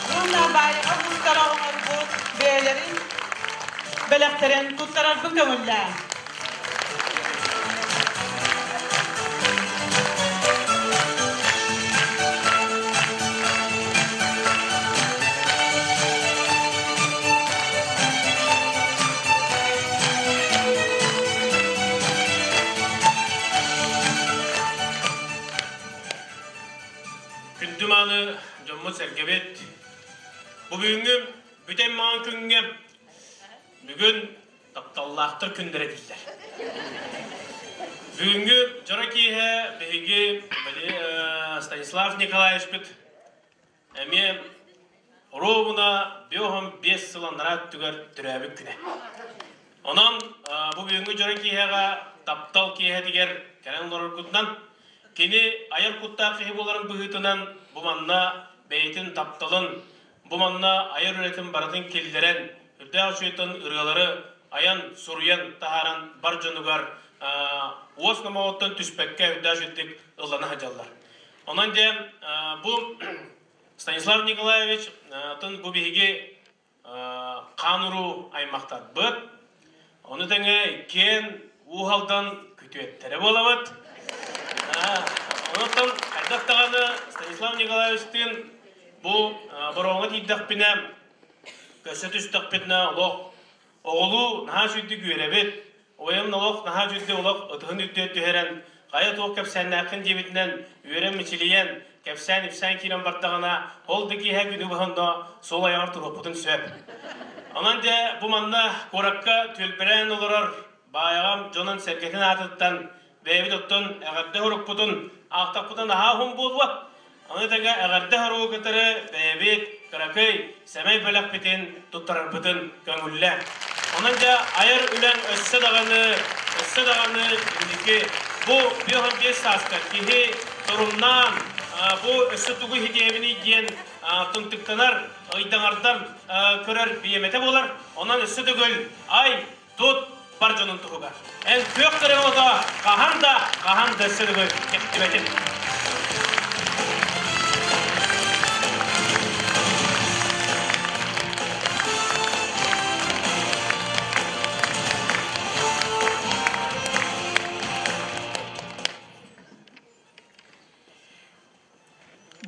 Уонна Баайаҕа уустара оҥорбут бэйэлэрин бэлэхтэрин туттарарбын көҥүллээ. Күндү мааны дьоммут-сэргэбит, бу бүгүҥҥү бүтэй маҥан күҥҥэ бүгүн тапталлаахтар күннэрэ дииллэр. Бүгүҥҥү дьоро киэһэ биһиги Станислав Николаевичпыт Эмиэ оруобуна 55 сыл анараа өттүгэр төрөөбүт күнэ. Онон бу бүгүҥҥү дьоро киэһэҕэ таптал киэһэтигэр кэлэн олороргутунан кини айар куттаах киһи буоларын быһыытынан бу манна бэйэтин тапталын, бу манна айар үлэтин барытын киллэрэн, үрдээх үчүгэйтэн ырыалары айан, суруйан таһааран бар дьонугар уос номоҕуттан түспэккэ үрдээх үчүгэйдик ыллана сылдьаллар. Онон дьэ бу Станислав Николаевич атын бу биһиги хаан уруу аймахтарбыт. Ону тэҥэ иккиэн Уу Алдан күтүөттэрэ буолабыт. Онуттан хайдах даҕаны Станислав Николаевичтыын Бу Бороҕоҥҥо тиийдэхпинэ, көсө түстэхпитинэ олох оҕолуу наһаа үчүгдүк үөрэбит. Убайым олох наһаа үчүгдүк олох ытыһын үрдүгэр түһэрэн, хайа туох кэпсээннээххин диэбитинэн үөрэн мичилийэн, кэпсээн-ипсээн киирэн бардаҕына, ол да киэһэ күнү быһа онно суол айаҕар туруохпутун сөп. Онон дьэ бу манна куоракка түөлбэлээн олорор Баайаҕам дьонун-сэргэтин аатыттан бэйэбит оттон эҕэрдэ урукпутун аахтахпытына наһаа уһун буолуо. Ону тэҥэ эҕэрдэ хоругу кытары бэйэбит кыракый сэмэй бэлэхпитин туттарарбытын көҥүллэ. Онон дьэ айар үлэҥ өссө даҕаны, өссө даҕаны инники бу 55 сааска киһи торумнаан бу өссө тугу иһитиэбиний диэн тымтыктанар, ыйдаҥардан көрөр биэмэтэ буолар. Онон өссө төгүл ай Тут бар дьонун туһугар. Эн күөх көрөҥ хаһан да, хаһан да өссө төгүл кэхтибэтин.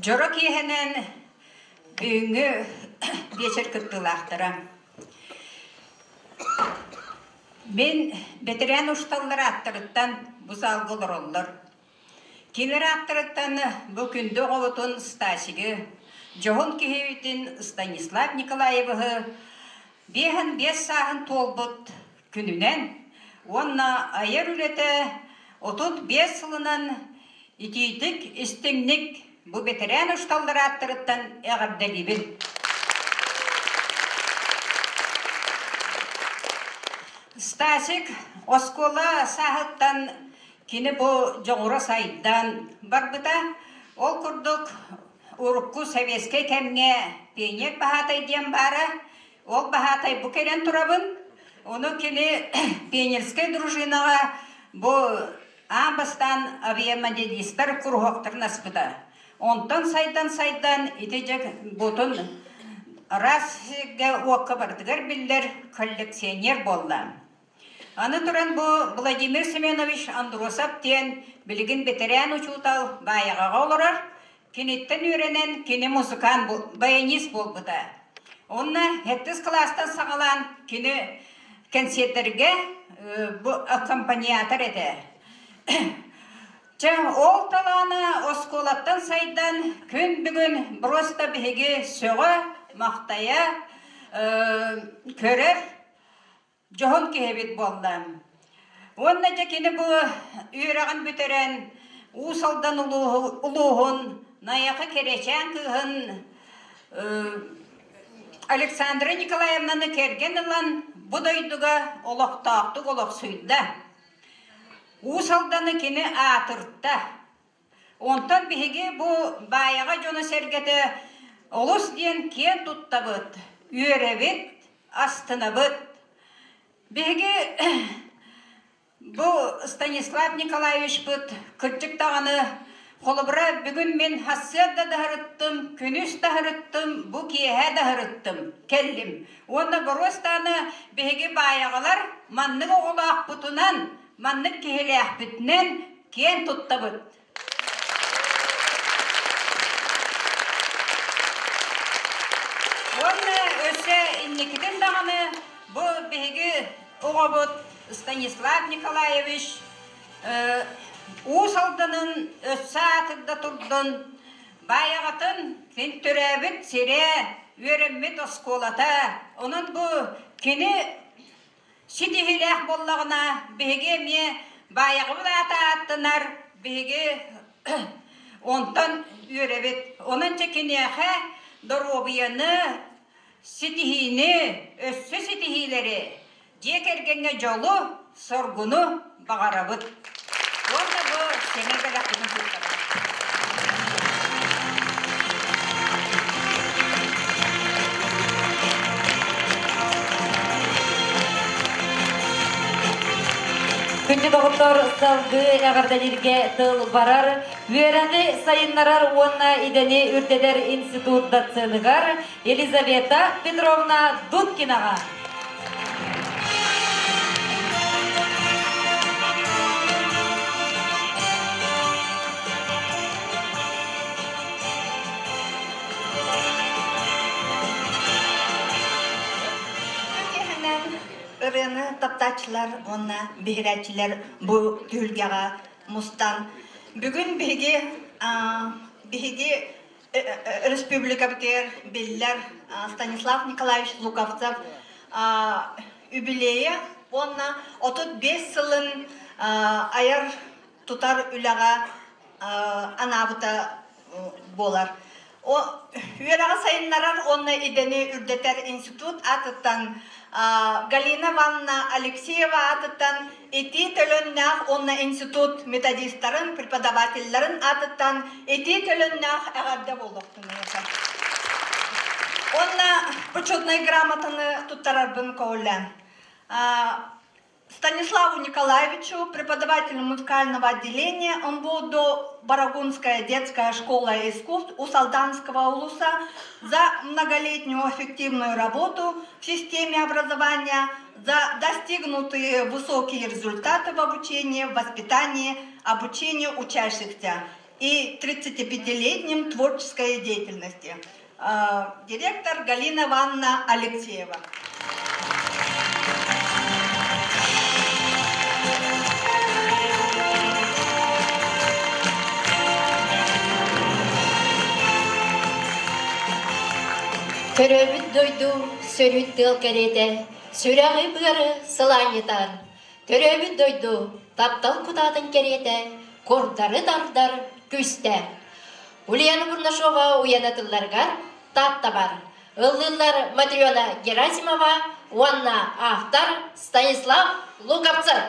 Дьоро киэһэнэн бүгүҥҥү биэчэр кыттыылаахтара. Мин бэтэрээн учууталлар ааттарыттан бу саалга олороллор. Кинилэр ааттарыттан бу күндү оҕобутун Стасигы, дьоһун киһибитин Станислав Николаевиһы 55 сааһын туолбут күнүнэн уонна айар үлэтэ 35 сылынан итиитик, истиҥник бу бэтэрээн учууталлар ааттарыттан эҕэрдэлиибин. Стасик оскуола сааһыттан кини бу дьоҕура сайдан барбыта. Ол курдук урукку советскай кэмҥэ пионер баһаатай диэн баара. Ол баһаатай бу кэлэн турабын. Ону кини пионерскай дружинаҕа бу аан бастаан авиамоделистар куруһуоктарын аспыта. Онтон сайдан-сайдан ити дьэ бутун раз сиргэ уокка барытыгар биллэр коллекционер буолла. Аны туран бу Владимир Семенович Андросов диэн билигин бэтэрээн учуутал Баайаҕаҕа олорор. Киниттэн үөрэнэн кини музыкант, баянист буолбута. Онно сэттис кылаастан саҕалаан кини кэнсиэрдэргэ бу аккомпаниатор этэ. Чэ, ол талаана оскуолаттан сайдан күн бүгүн просто биһиги сөҕө, махтайа көрөр дьоһун киһибит буолла. Уонна дьэ кини бу үөрэҕин бүтэрэн Уус Алдан улууһун Найахы Кэрэчээн кыыһын Александра Николаевнаны кэргэн ылан бу дойдуга олохтоохтук олохсуйда. Уус Алданы кини аатырта. Онтон биһиги бу Баайаҕа дьоно-сэргэтэ олус диэн киэн туттабыт, үөрэбит, астынабыт. Биһиги бу Станислав Николаевичпыт кырдьык даҕаны холобура бүгүн мин сарсыарда да сырыттым, күнүс да сырыттым, бу киэһэ да сырыттым, кэллим. Уонна боруостааны биһиги баайаҕалар маннык оҕолоохпутунан, маннык киһилээхпитинэн киэн туттабыт. Уонна өссө инникитин даҕаны бу биһиги оҕобут Станислав Николаевич Уус Алданын өссө аатырда турдун, Баайаҕатын син төрөөбүт сирэ, үөрэммит оскуолата. Онон бу кини Ситиһиилээх буоллаҕына, биһиги эмиэ Баайаҕабыт аата ааттанар, биһиги онтон үөрэбит. Онон дьэ киниэхэ доруобуйаны, ситиһиини, өссө ситиһиилэри, дьиэ кэргэҥҥэ дьолу, соргуну баҕарабыт. Уонна бу сэмэй бэлэхпитин туттарабыт. Күндү доҕоттор, салгыы эҕэрдэлииргэ тыл барар, үөрэҕи сайыннарар уонна идэни үрдэтэр институт доценыгар Елизавета Петровна Дудкинаҕа. Ырыаны таптааччылар уонна биһирээччилэр бу түһүлгэҕэ мустан бүгүн биһиги биһиги республикабытыгар биллэр Станислав Николаевич Луковцев юбилейа уонна 35 сылын айар тутар үлэҕэ анаабыта буолар. Үөрэҕи сайыннарар уонна идэни үрдэтэр институт аатыттан Галина Ивановна Алексеева аатыттан итии төлөннөөх уонна институт методистарын, преподавателларын аатыттан итии төлөннөөх эҕэрдэ буолуохтун. Уонна почетнай грамотаны туттарарбын көҕүлээн. Станиславу Николаевичу, преподавателю музыкального отделения МБУДО Барагунская детская школа искусств Усалданского улуса за многолетнюю эффективную работу в системе образования, за достигнутые высокие результаты в обучении, в воспитании, обучении учащихся и 35-летним творческой деятельности. Директор Галина Ивановна Алексеева. Төрөөбүт дойду сөрүүн тыал кэриэтэ, сүрэҕи быары сылаанньытар. Төрөөбүт дойду таптал кутаатын кэриэтэ, курдары тардар күүстээх. Ульяна Бурнашова уйана тылларыгар таптабар. Ыллыыллар Матрена Герасимова уонна автор Станислав Луковцев.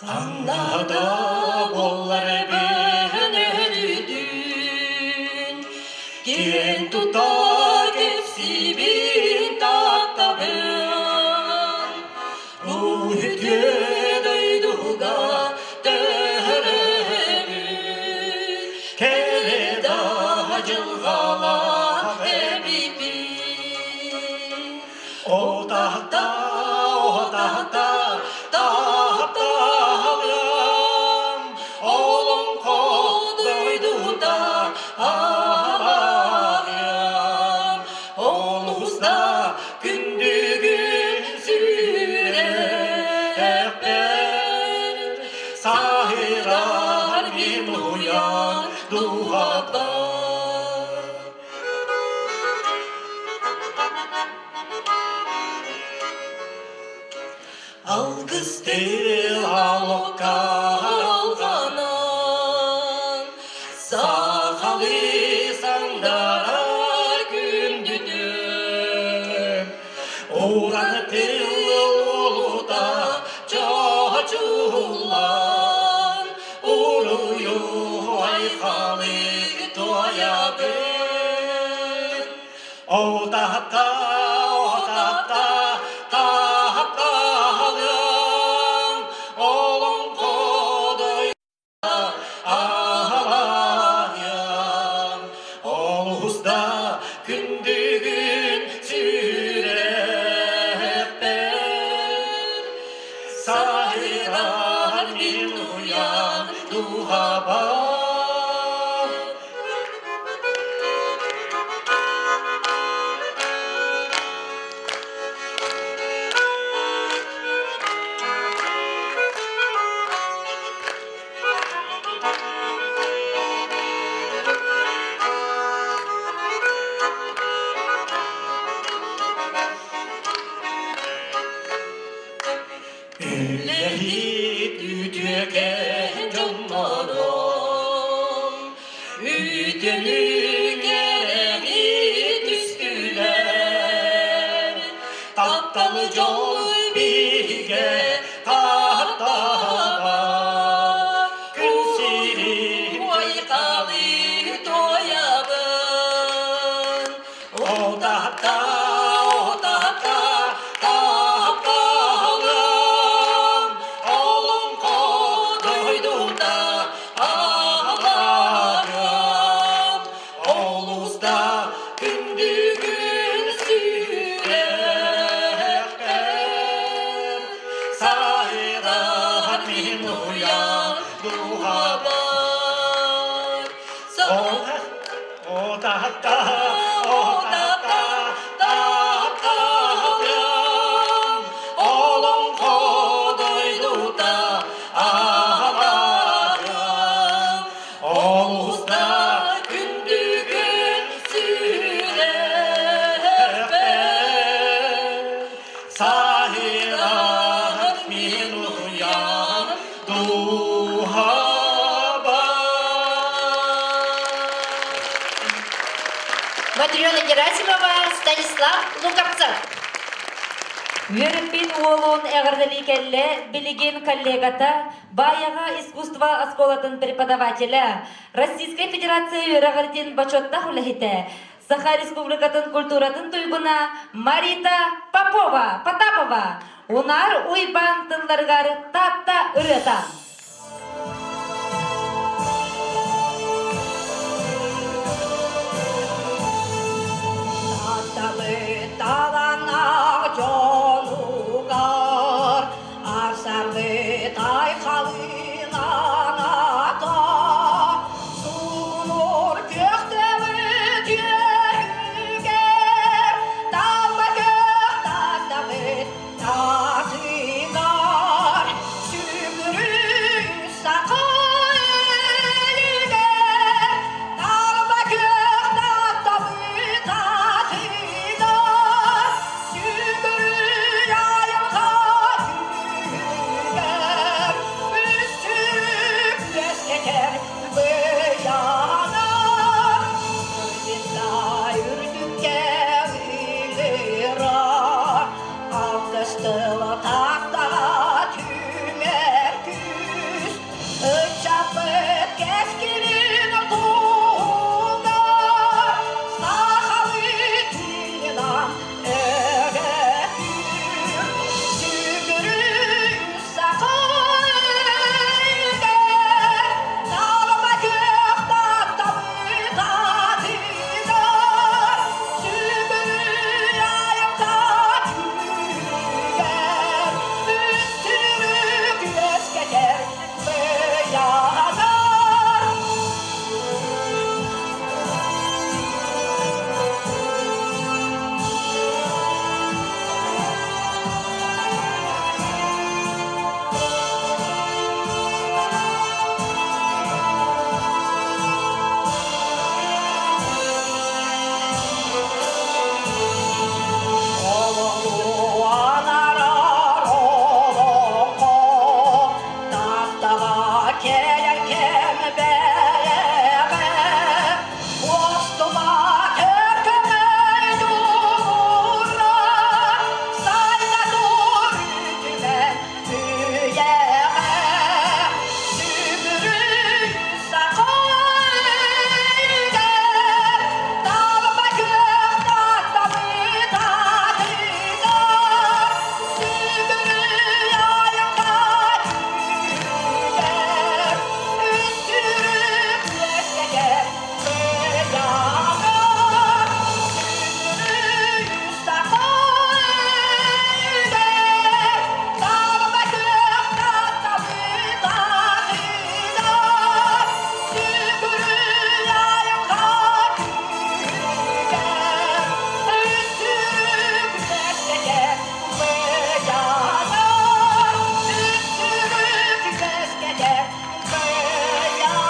Ханна да буоллар бэһэн киэн тута кэпсиибин таптабын. Үтүө дойдуга төһөрөбүн, кэрэ да дьылҕалаах эбиппин. О таһта, о таһта, тапталым, олоҥхо дойдута аһалаҕым, олуста күндүгүн сүрэхпэр, саһырар мин уйан дууһабар. Алгыс тыл алокка алҕанан, сахалыы саңдарар күндүтүн. Уран тыл улута чочуллан, уруйу айхалы туойабын. О таһта, о таһта, тапталым, олоҥхо аһалаайым, олус да күндүгүн сүрэхпэр, саһырар мин уйан дууһабар. Үлэһит үтүөкэн дьоннорум, үтүөнү кэрэҕи түстүлэр. Тапталы дьол биһигэ таптаба, күн сирин айхалы туойабын. О таһта, о таһта, Герасимова, Станислав Луковцев. Үөрүппүт уолун эҕэрдэлии кэллэ билигин коллегата, Баайаҕа искусство оскуолатын преподавателэ, Российскай Федерация үөрэҕирдин бочуоттаах үлэһитэ, Саха Республикатын культуратын туйгуна Марита Попова, Потапова, Унаар Уйбаан тылларыгар Таатта ырыата. Таланах дьонугар арсарбыт айхалынаната сугунур күөхтөбүт үөһүгэр талба көх таттабыт Татыгар сүгүрүй саха элигэр талба күөх таттабыт атыгар сүгүрүй айылҕа күүһүгэр үстүк үөскэтэр быйаҥа Үрдүккэ үрдүккэ ыҥырар Алгыстыла таптаҕа түмэр күүс Ыччаппыт кэскилин туһугар Сахалыы тыынан өрөтүүр Сүгүрүй саха өйүгэр Талба күөх таптабыт атыгар Сүгүрүй айылҕа күүһүгэр Үстүрүк үөскэтэр быйаҕар. Олоҕу олоҥхо Таптаҕа кэлэр кэм бэлэҕэ Уостубат өркөмөй дуура Сайда тур үтүмэн үйэҕэ Сүгүрүй саха өйүгэр Талба күөх таттабыт атыгар Сүгүрүй айылҕа күүһүгэр Үстүрүк үөскэтэр быйаҥар Сүгүрүй саха өйүгэр Талба күөх таттабыт атыгар Сүгүрүй айылҕа күүһүгэр Үстүрүк үөскэтэр быйаҥар Үстүрүк үөскэтэр быйаҥар.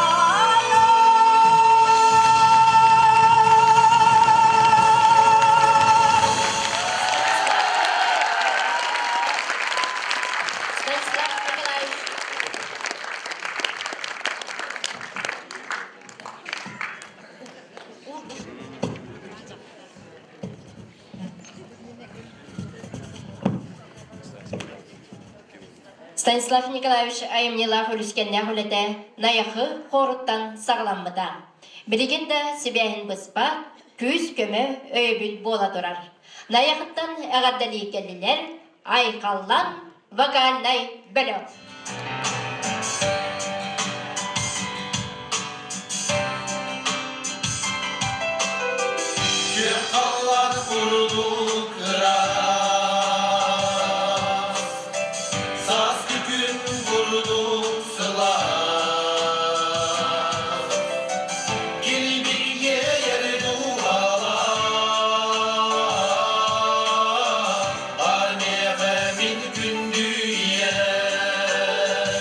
Станислав Николаевич. Станислав Николаевич айымньылаах үлүскэннээх үлэтэ Найахы хоруттан саҕаламмыта. Билигин да сибээһин быспат, күүс-көмө өйөбүл буола турар. Найахыттан эҕэрдэлии кэллилэр Айхаллан вокальнай бөлөх. Күөх халлаан курдук ыраас, сааскы күн курдук сылаас. Килбиҥҥэ дууһалаах, баар миэхэ мин күндү ийэм.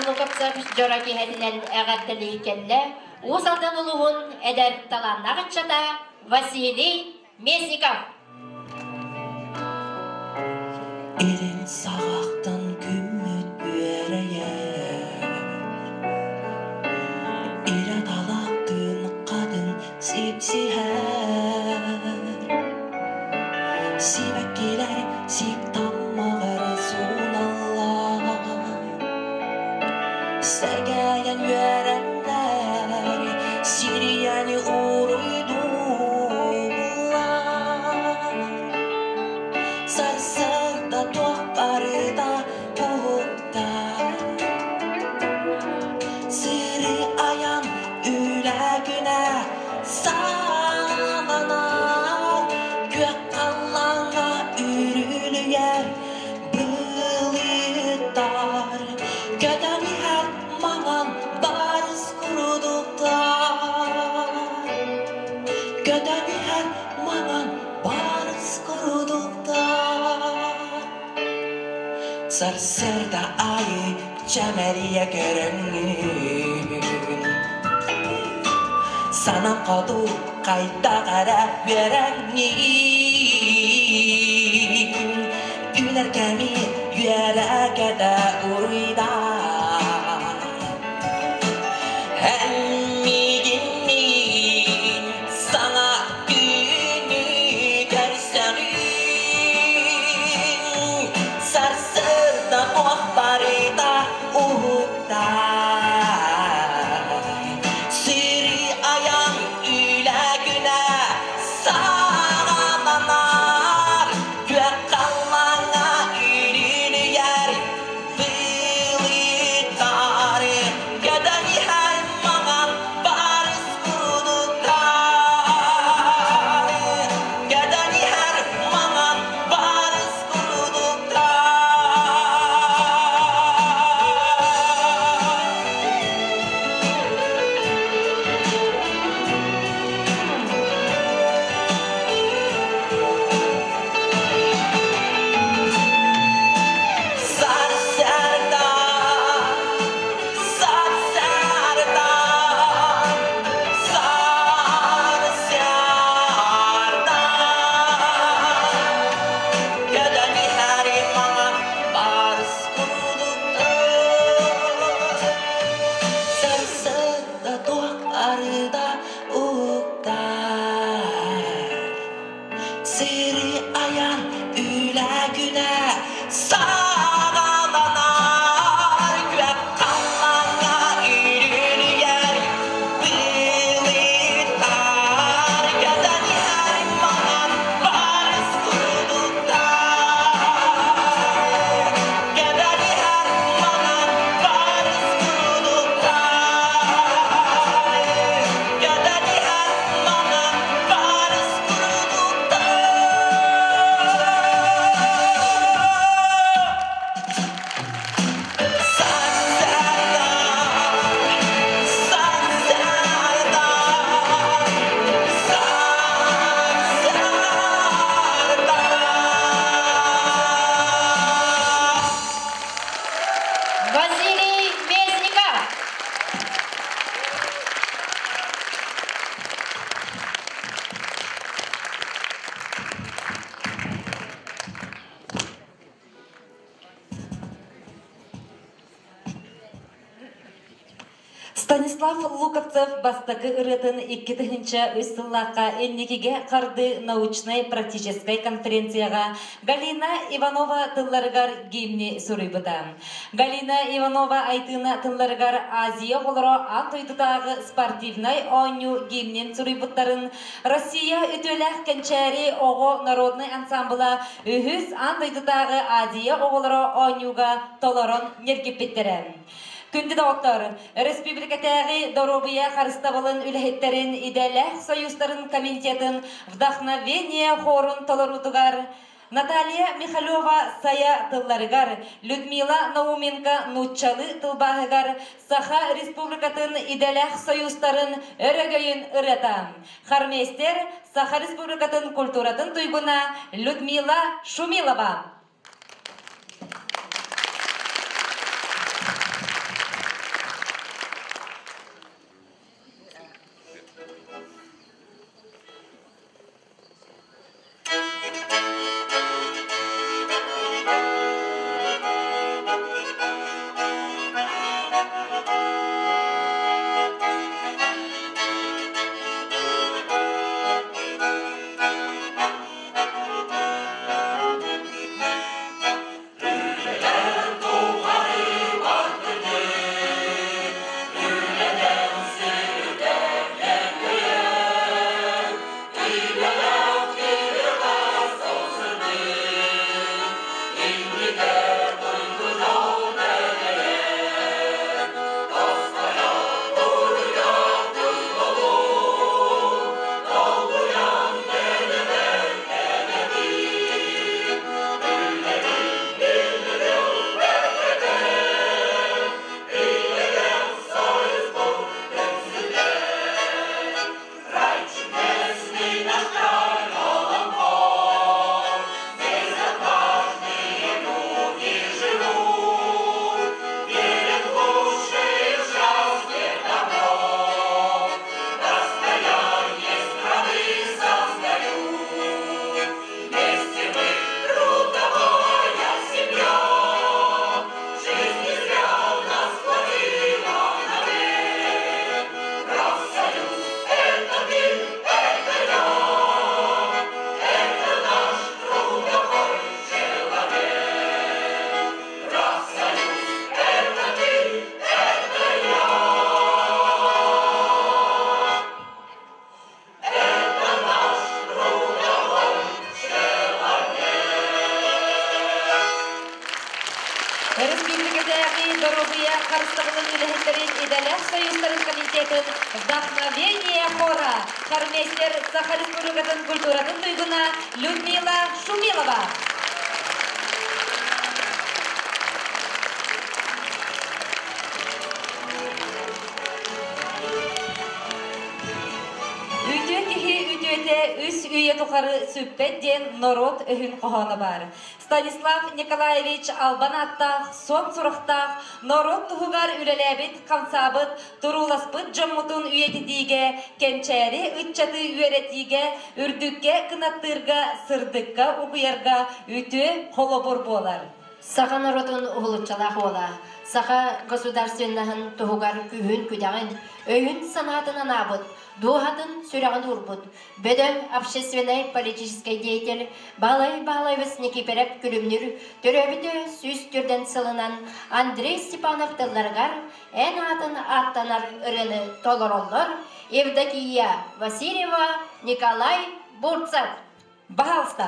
Луковцев дьоро киэһэтинэн эҕэрдэлии кэллэ Уус Алдан улууһун эдэр талааннаах ыччата Василий Местников. Илин саҕахтан күммүт үөрэйэр, Ирэ талахтыын хатын сипсиһэр, Сибэккилэр сиик таммаҕар сууналлар, Сэгээйэн үөрэннэр, сирийэни уруйдууллар. Сарсыарда туох барыта уһуктар, Сырыы айан үлэ күнэ саҕаланар, Күөх халлааҥҥа үрүлүйэр былыттар, Көтөн иһэр маҥан барыс курдуктар, Көтөн иһэр маҥан барыс курдуктар. Сарсыарда аайы чэмэлийэ көрөҥҥүн, Санаҥ хоту хайдах эрэ үөрэҥҥин, Үүнэр кэми үөрэ-көтө уруйдаа. Эн миигинниин саҥа күнү көрсөҕүн, Сарсыарда туох барыта уһуктар. Сири айан үлэ күнэ саҕаланар, Күөх халлааҥҥа үрүлүйэр былыттар, Көтөн иһэр маҥан барыс курдуктар, Көтөн иһэр маҥан барыс курдуктар. Сарсыарда, сарсыарда, сарсыарда Көтөн иһэр маҥан барыс курдуктар. Сарсыарда туох барыта уһуктар. Сири айан үлэ күнэ саҕаланар, Күөх халлааҥҥа үрүлүйэр былыттар, Көтөн иһэр маҥан барыс курдуктар, Көтөн иһэр маҥан барыс курдуктар, Көтөн иһэр маҥан барыс курдуктар. Сарсыарда, сарсыарда, сарсыарда. Василий Местников. Станислав Луковцев бастакы ырыатын 2003 сыллаахха инникигэ харды научнай-практическай конференцияҕа Галина Иванова тылларыгар гимни суруйбута. Галина Иванова Айтыына тылларыгар Азия оҕолоро аан дойдутааҕы спортивнай оонньуу гимнин суруйбуттарын Россия үтүөлээх кэнчээри оҕо народнай ансамбла үһүс аан дойдутааҕы Азия оҕолоро оонньууга толорон ньиргиппиттэрэ. Күндү доҕоттор, республикатааҕы доруобуйа харыстабылын үлэһиттэрин идэлээх союзтарын комитетын «Вдохновение» хорун толоруутугар Наталья Михалева сайа тылларыгар, Людмила Науменко нууччалыы тылбааһыгар Саха Республикатын идэлээх союзтарын өрөгөйүн ырыата. Хормейстер Саха Республикатын культуратын туйгуна Людмила Шумилова. идэлээх союзтарын комитетын «Вдохновение хора» хормейстер Саха Республикатын культуратын туйгуна Людмила Шумилова. Үтүө киһи үтүөтэ үс үйэ тухары сүппэт диэн норуот өһүн хоһооно баар. Станислав Николаевич албан ааттаах, суон сурахтаах, норуот туһугар үлэлээбит, хамсаабыт, турууласпыт дьоммутун үйэтитиигэ, кэнчээри ыччаты үөрэтиигэ, үрдүккэ кынаттыырга, сырдыкка угуйарга үтүө холобур буолар. Саха норуотун уһулуччалаах уола, саха государственноһын туһугар күүһүн-күдэҕин, өйүн-санаатын анаабыт, дууһатын сүрэҕин уурбут, бөдөҥ общественнай политическай деятель Баһылай Баһылайбыс Никифоров Күлүмнүүр төрөөбүтэ 104 сылынан Андрей Степанов тылларыгар эн аатын ааттанар ырыаны толороллор Евдокия Васильева, Николай Бурцев. Баһаалыста.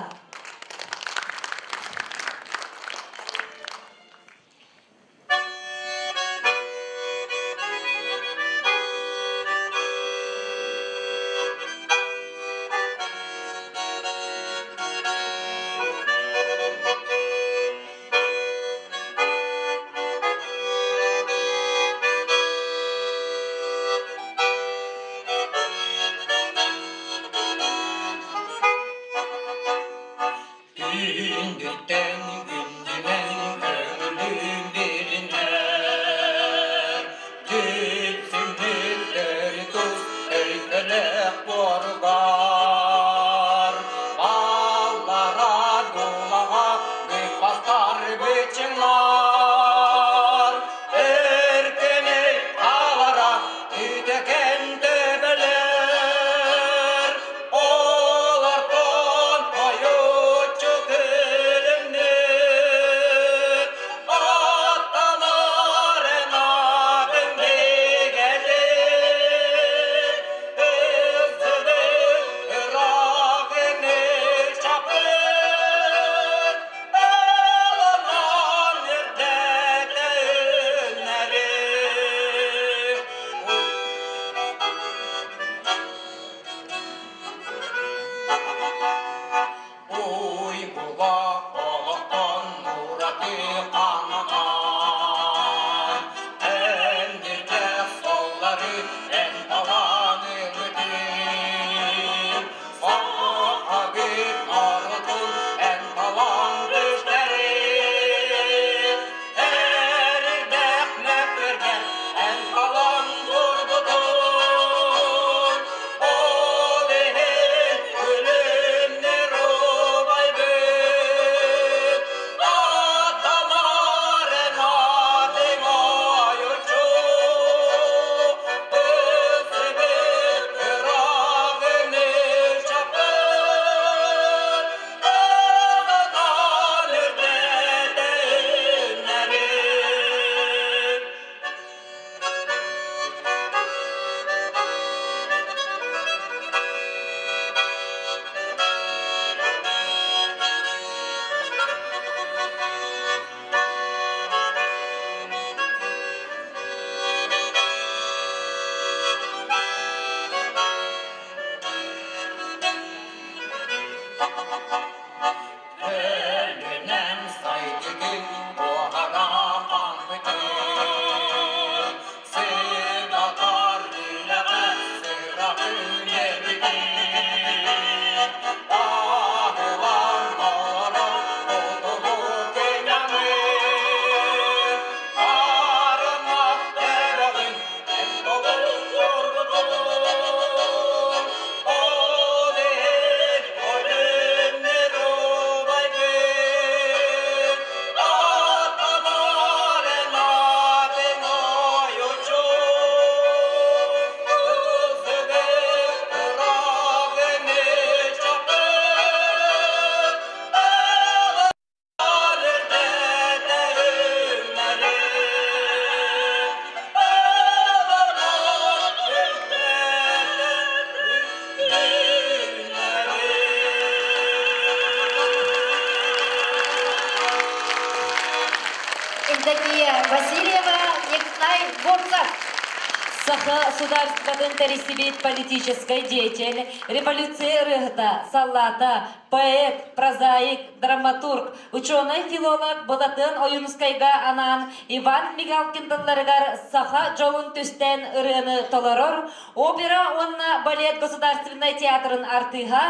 Саха судаарыстыбатын тэрийсибит политическай деятель, революция ырыаһыта, саллаата, поэт, прозаик, драматург, учуонай-филолог Былатыан Ойуунускайга анаан Иван Мигалкин тылларыгар саха дьолун түстээн ырыаны толорор опера уонна балет государственнай театрын артыыһа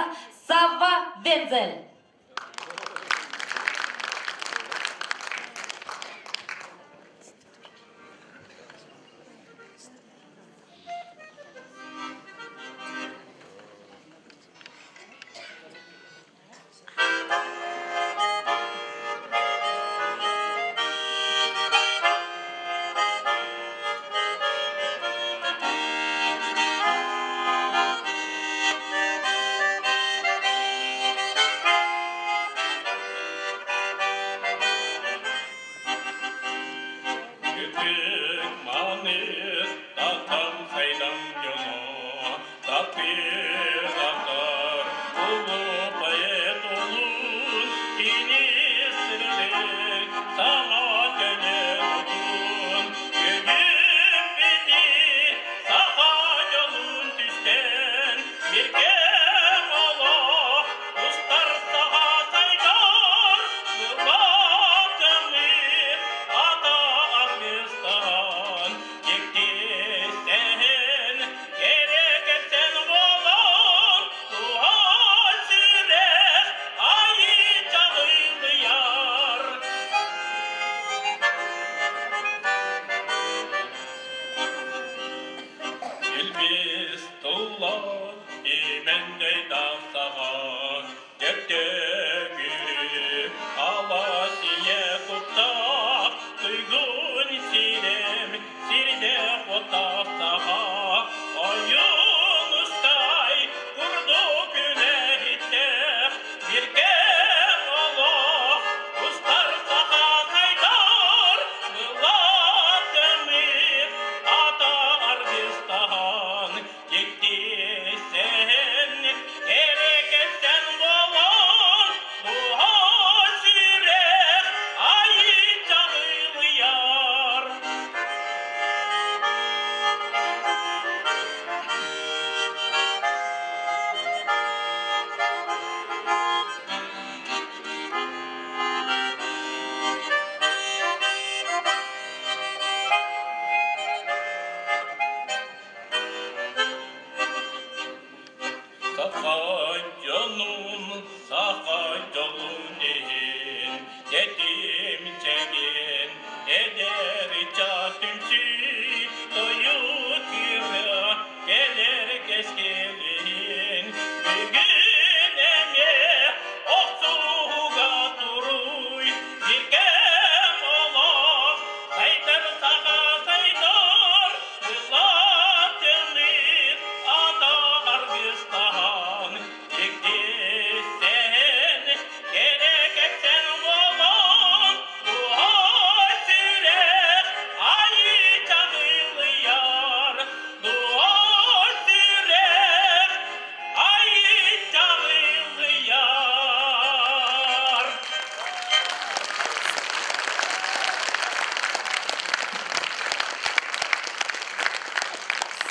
Савва Вензель.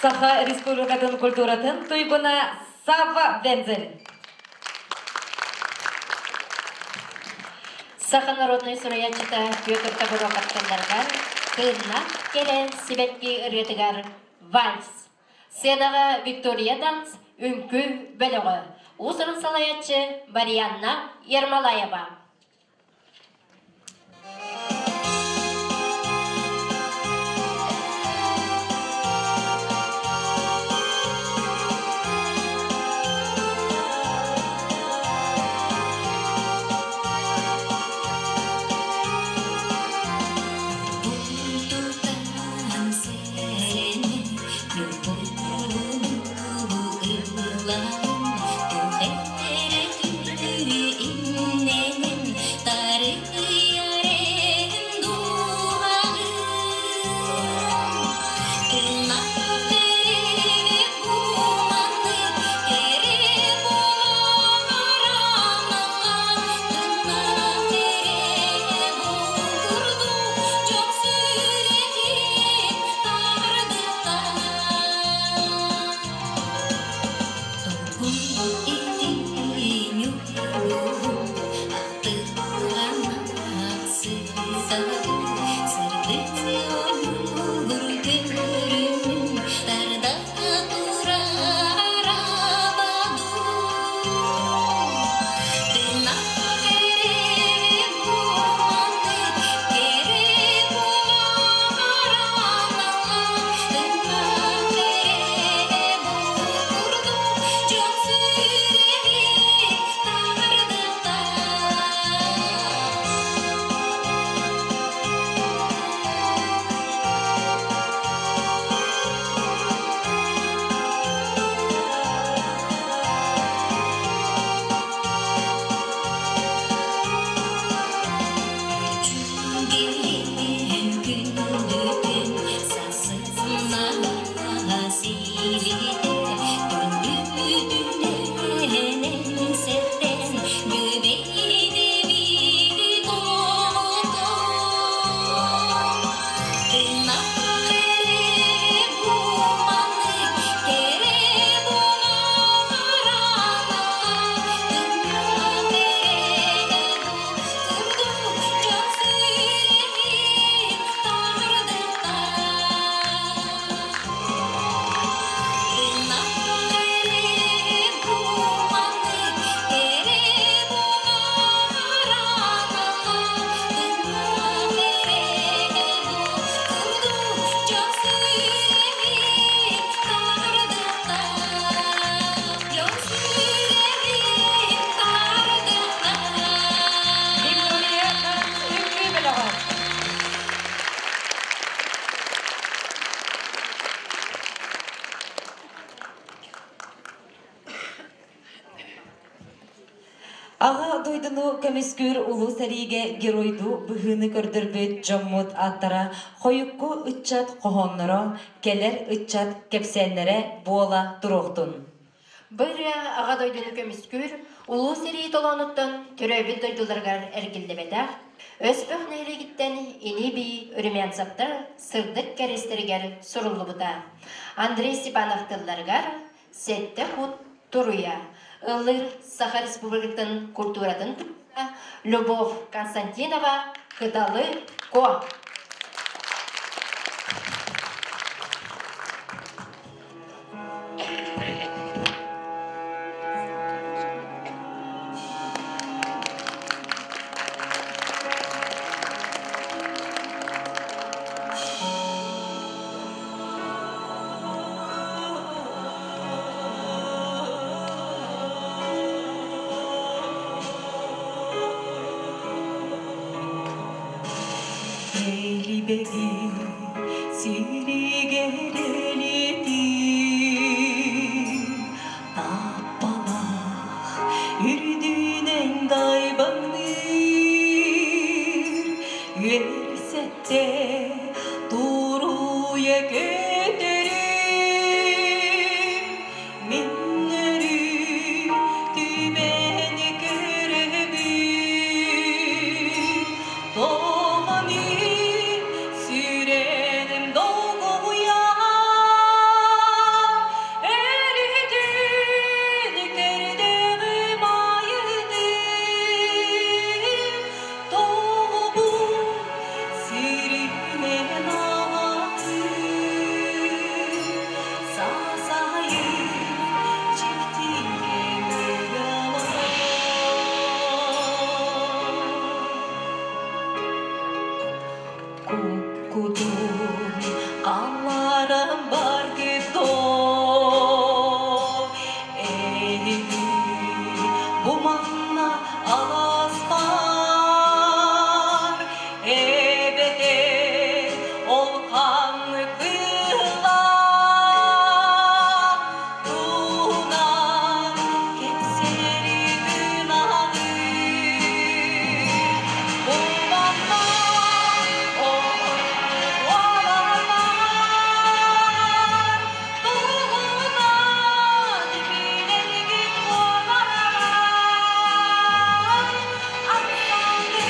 Саха Республикатын культуратын туйгуна Савва Вензель. Саха народнай суруйааччыта Петр Табуров тылларыгар тыыннаах кэрэ сибэкки ырыатыгар вальс. Сценаҕа Виктория Данс үҥкүү бөлөҕө. Уус-уран салайааччы Марианна Ермолаева. Ыллаан, туох этэрэ түннүрү иннэнэн. Аҕа дойдуну көмүскүүр улуу сэриигэ геройдуу быһыыны көрдөрбүт дьоммут ааттара хойукку ыччат хоһоонноро, кэлэр ыччат кэпсээннэрэ буола туруохтун. Бу ырыа Аҕа дойдуну көмүскүүр улуу сэрии толоонуттан төрөөбүт дойдуларыгар эргиллибэтэх, Өспөх нэһилиэгиттэн ини-бии Румянцевтар сырдык кэриэстэригэр суруллубута. Андрей Степанов тылларыгар Сэттэ кут туруйа ыллыыр Саха Республикатын культуратын Любовь Константинова Кыталы Ко. Элибеги сиригэлелити таппалах үрдүнэн дайбаңныр үөрсэтте туруйа көтөрү мин өрүү түбэни көрөбүн тоҕо мин сүрэним долгуйар өрүтүн көрдөҕүм айытын тоҕо сиринэн аҕатын сасайын дьиктингэ Куккутун қаларым бар китон Эйги бу манна аласпар Эбете ол қан кыла Тунан кепсери гынагы Бу манна ол уолалар Тугунан билэргин уолалар Аттанды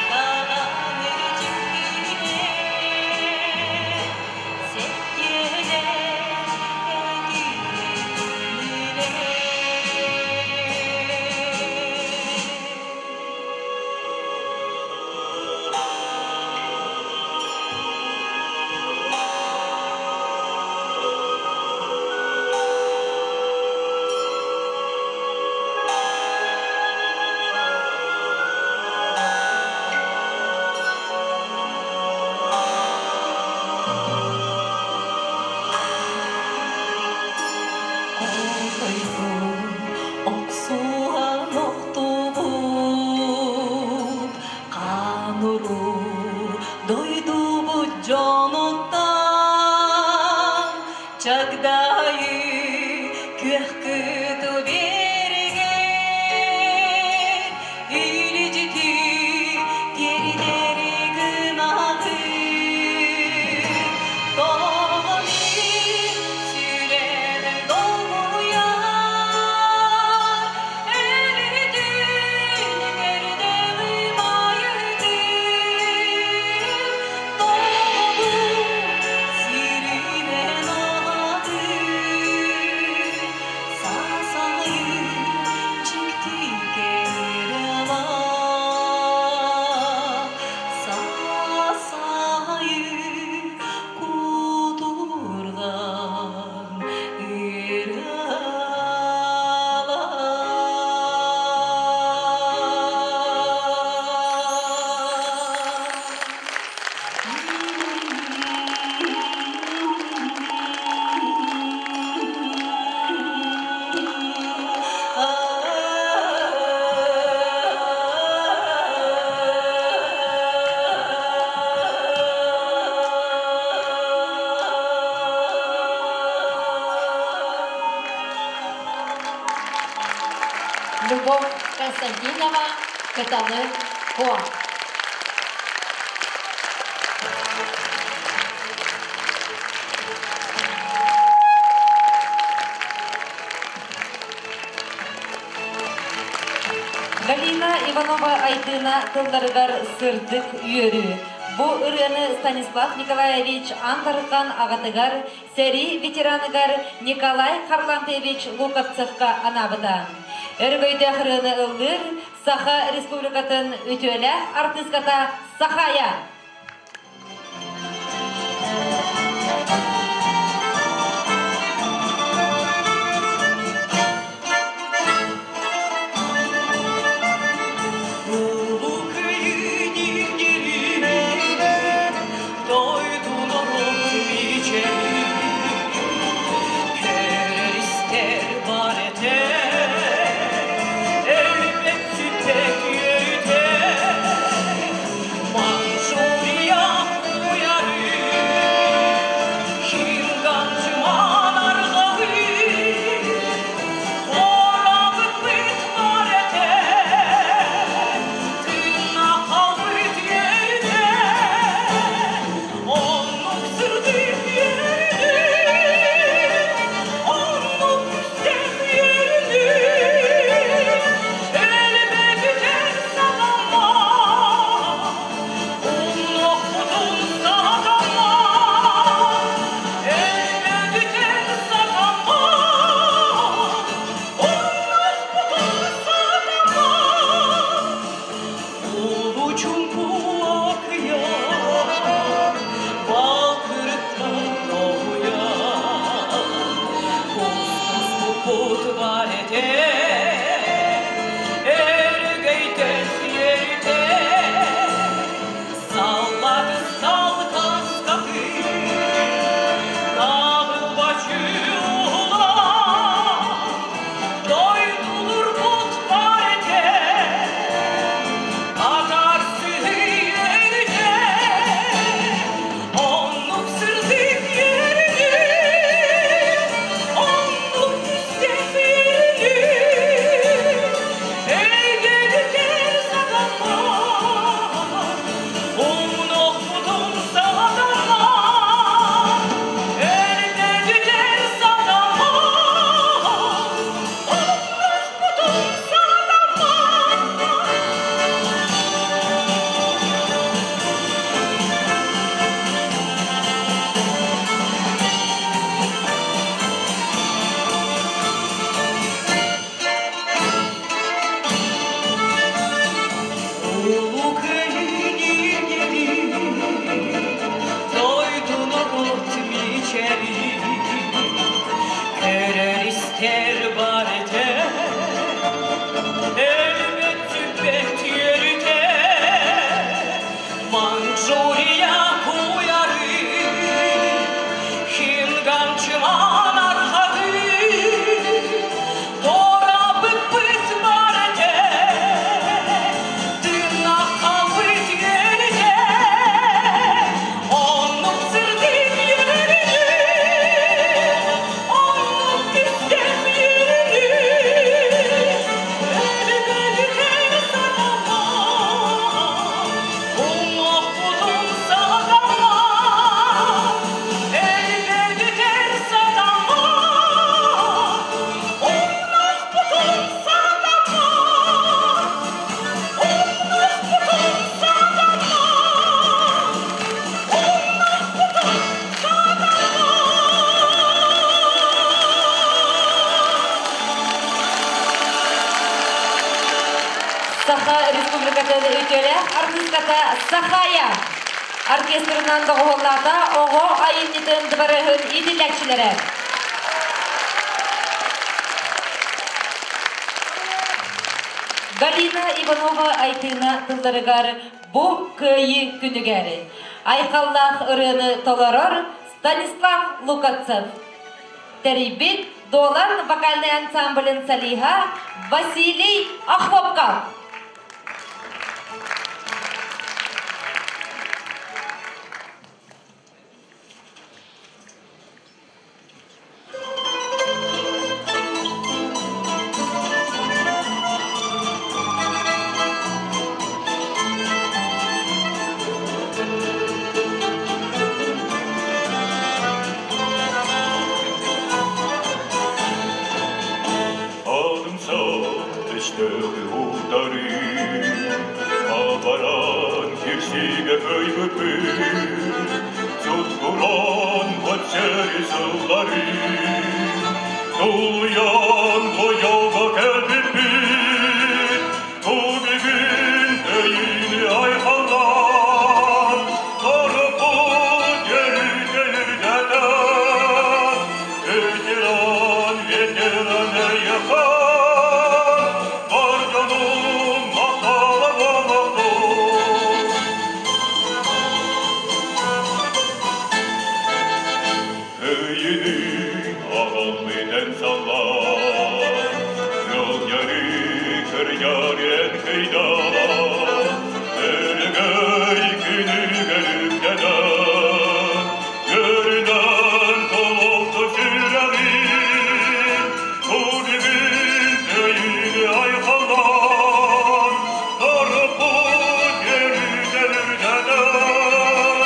даҕаны дьиктине Сэттиэлэ Хотойбун охсуһан охтубут Хаануру дойдубут дьонуттан Чагдайы күөх кытыл биэригэр Илдьити тиэрдэри гынагын Тоҕо мин Любовь Константинова, Кыталы Куо. Галина Иванова Айдына тылларыгар сырдык үөрүү. Бу ырыаны Станислав Николаевич Антархан аҕатыгар, сэрии ветераныгар Николай Харлампьевич Луковцевка анаабыта. Өрөгөйдөөх ырыаны ыллыыр Саха Республикатын үтүөлээх артыыската Сахая. Саха Республикатын үтүөлээх артыыската Сахая оркестрынан доҕуһуоллаата оҕо айымньытын дыбарыаһын иитиллээччилэрэ. Галина Иванова Айтыына тылларыгар бу кыайыы күнүгэр айхаллаах ырыаны толорор Станислав Лукацев тэрийбит Дуолан вокальнай ансамблын солиһа Василий Охлопков. Өстөҕү утары абаран кирсигэ кыйбыппыт, Сутуран отсери сыллары, Тулуйан бойоға кэлбиппит, Тубигин өйүнү айхаллаан, Торупут ерүтэ үрдэтэн, Ветеран, ветеран эйэхэн, Бар дьонум махтала буолуохтун. Кыйыны аҕалбытын саллаан, Ыалдьары кырдьар кыйдаан, Өрөгөй күнүгэр үктэнэн, Көрүнэн толоқты сүрэҕин, Курдугун өйүнү айхаллаан, Торуппут ерүтэн үрдэтэн,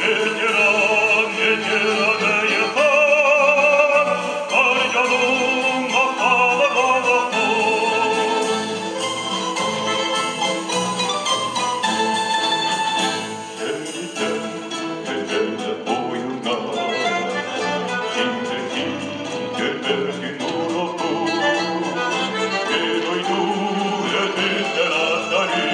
Ветеран, ветеран эйэхэн, Бар дьонум махтала буолуохтун. Сэриттэн кэлбэтэ буойуна, Киндеки көрбөтүн урукку, Геройду өтүттэн аттары,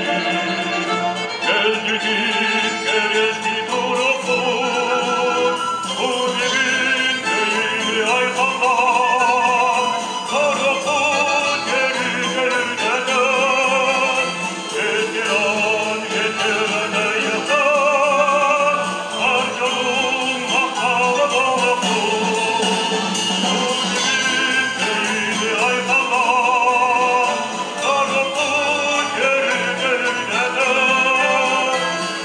Кэлдьитин кэрэсти турукпут, Курдугун өйүнү айхаллаан, Торуппут ерүтэн үрдэтэн, Ветеран, ветеран эйэхэн, Бар дьонум махтала буолуохтун. Курдугун өйүнү айхаллаан, Торуппут ерүтэн үрдэтэн,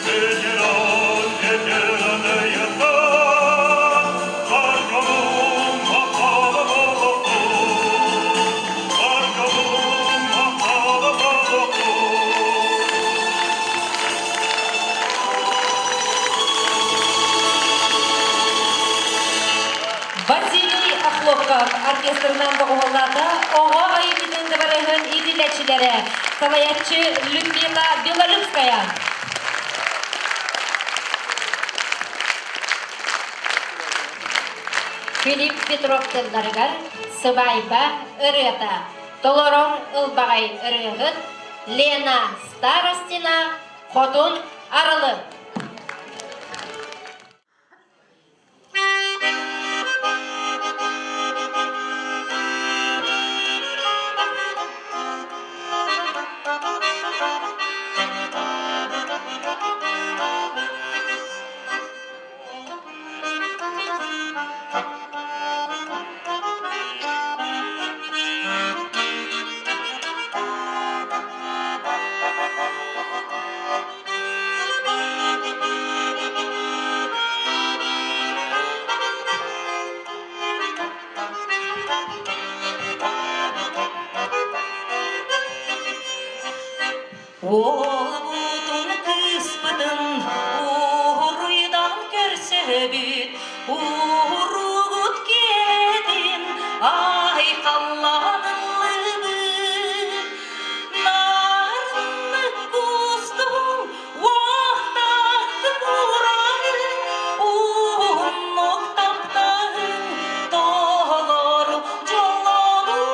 Ветеран, ветеран эйэхэн, Бар дьонум махтала буолуохтун. Бар дьонум махтала буолуохтун. Василий Охлопков оркестрынан доҕуһуоллаата оҕо айымньытын дыбарыһын иитиллээччилэрэ салайааччы Людмила Белолюбская. Филипп Петров тылларыгар сыбаайба ырыата толорор ылбаҕай ырыаһыт Лена Старостина Хотун Арылы. Уолбутун кыыспытын уруйдан көрсөбүт, уругут киэтин айхалланыллыбыт. Нарыннык кустуҥ уохтаахтык уурарын, уһуннук таптаһын толору дьоллонуу.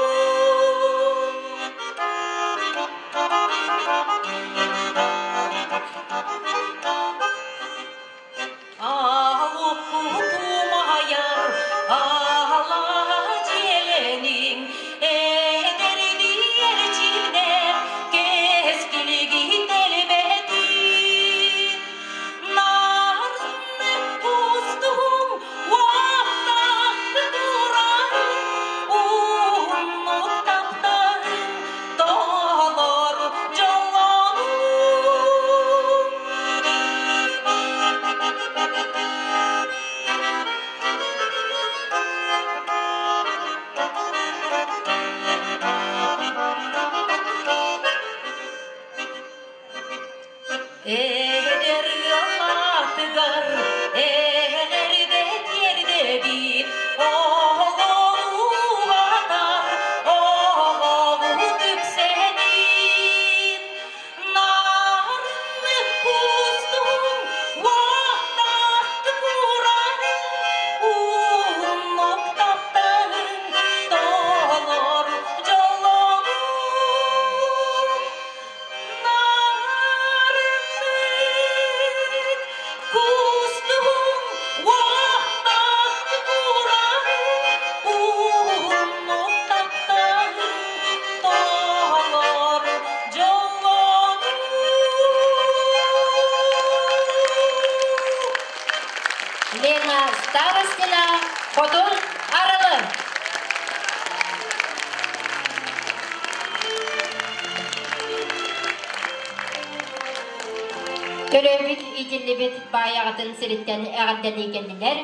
Төрөөбүт иитиллибит баайаҕатын сириттэн эҕэрдэлии кэллилэр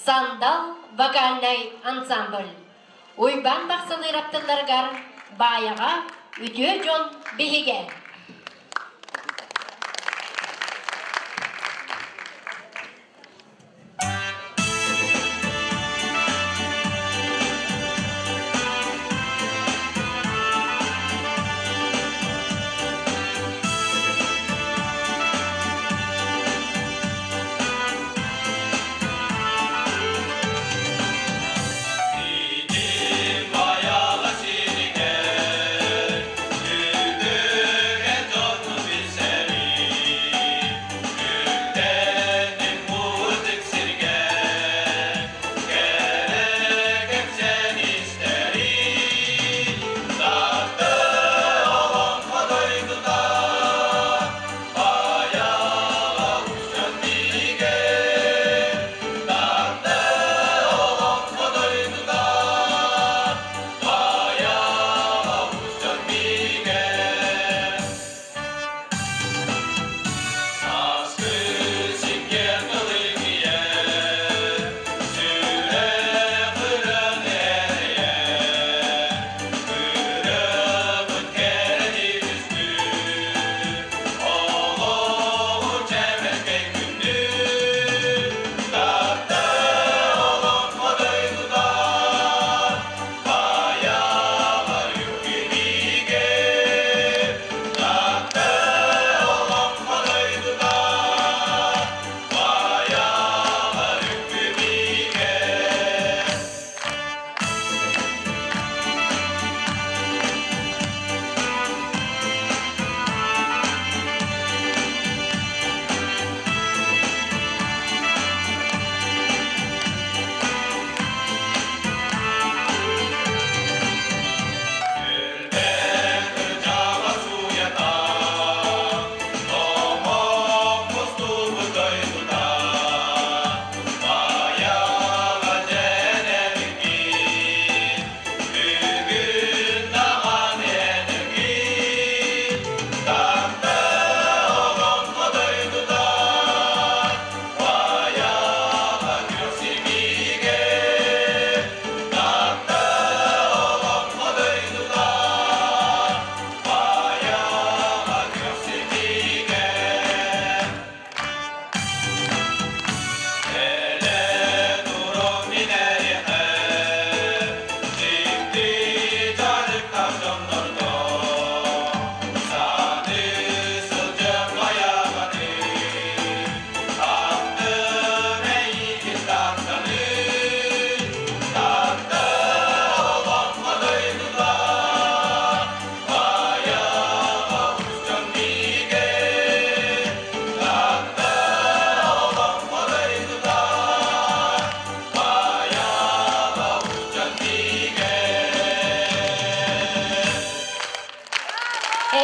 Сандал вокальнай ансамбль. Уйбаан Бахсылыырап тылларыгар Баайаҕа үтүө дьон биһигэ.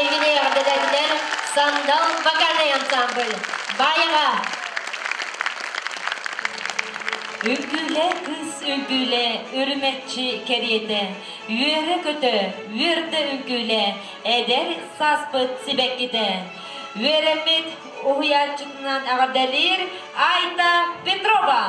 Эйгини эҕэрдэлээтилэр Сандал вокальнай ансамбль. Баайаҕа! Үҥкүүлэ кыыс үҥкүүлэ, үрүмэччи кэриэтэ, үөрэ-көтө, үөрдэ үҥкүүлэ, эдэр сааспыт сибэккитэ. Үөрэммит уһуйааччытынан эҕэрдэлиир Айта Петрова.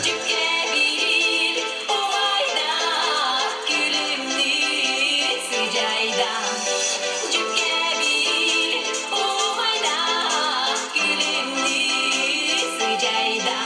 Дьүккэбиир убайдаах күлүмнүүр сыдьайда. Дьүккэбиир убайдаах күлүмнүүр сыдьайда.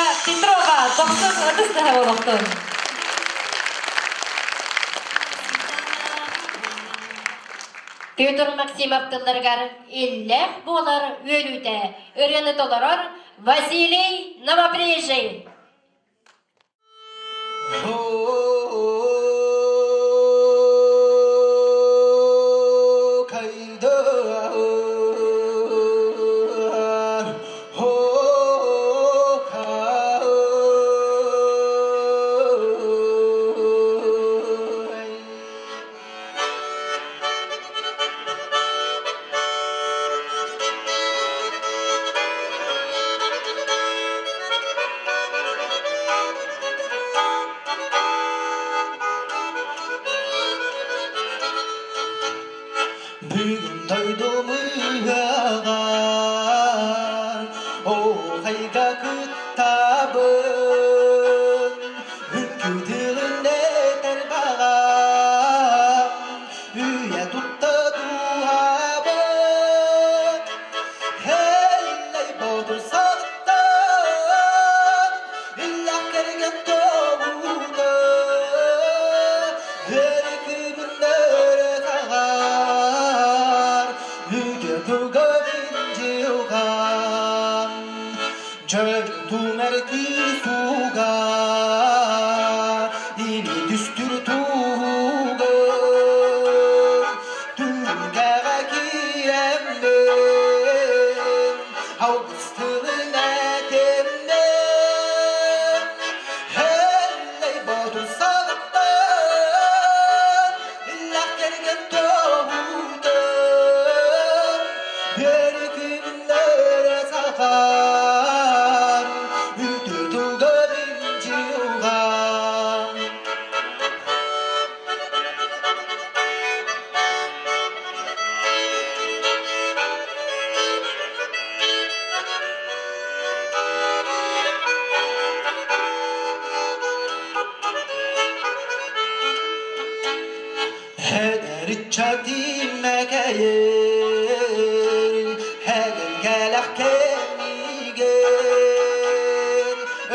Николаевна Петрова тохсун ытыс тыһа олохтун. Петр Максимов тылларыгар иллээх буолар үөрүүтэ ырыаны толорор Василий Новопрежий. Бүгүн дойдум ыһыаҕар оһайга кыттабын, Үҥкүү тылын этэр баҕам, үйэ тутта дууһабын. Эллэй боотур саҕыттан, иллээх кэргэн тобута, Өрүкүмүн өрө таҕар, үтүө тылга мин дьылҕам. Дьөрү тумэр кыыс угар, или түстүр туһугар, түлүкэҕэ киирэммин, алгыс тылын этэммин, Эллэй боотур саҕыттан, иллээх кэргэн тоһутан, Өрүкүмнэрэ сахар, үтүө тылга мин дьылҕам. Эдэриччэтимэкэйин, эгэлгэлэх кэмигэр,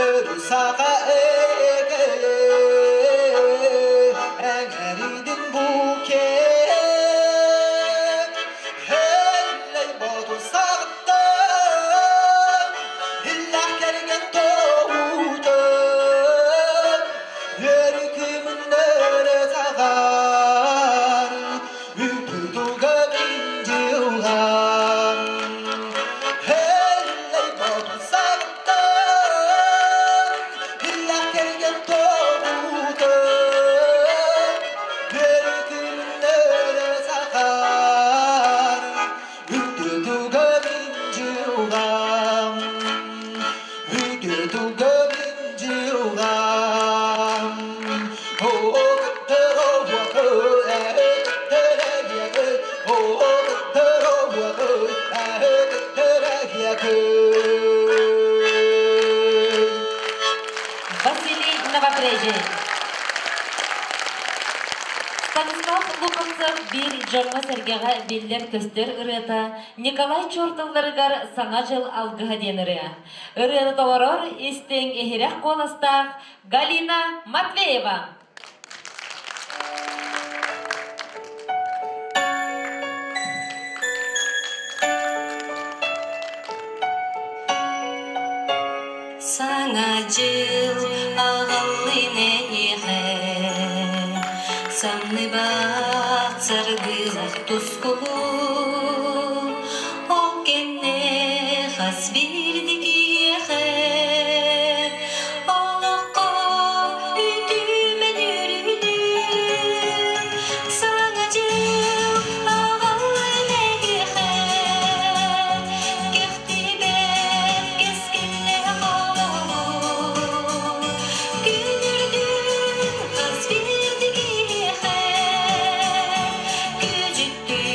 өрүс-аҕа эгэйин, эҥэридин бу кэм. Эллэй боотур саҕыттан, иллээх кэргэн тоһутан, Өрүкүмүннэрэ таҕар, үтү туга мин дьылҕам. Эллэй боотур саҕыттан, иллээх кэргэн тоһутан, Өрүкүмүннэрэ таҕар, үтү туга мин дьылҕам. Үтү туга мин дьылҕам. Василий Новопрежий. Станислав Луковцев биир дьоҥҥо-сэргэҕэ биллэр-көстөр ырыата Николай Чуортылларыгар Саҥа дьыл алгыһа диэн ырыа. Ырыаны толорор истиҥ иһирэх куоластаах Галина Матвеева. Саҥа дьыл аҕаллын эйиэхэ, Самныбат саргылах тускулу, Ол кэннэ хас биирдии киһиэхэ Олоххо үтүмэн үөрүүнү Саҥа дьыл аҕаллын эйиэхэ, Кэхтибэт кэскиллээх олоҕу, Күн үрдүн хас биирдии киһиэхэ, Күдьүттүн.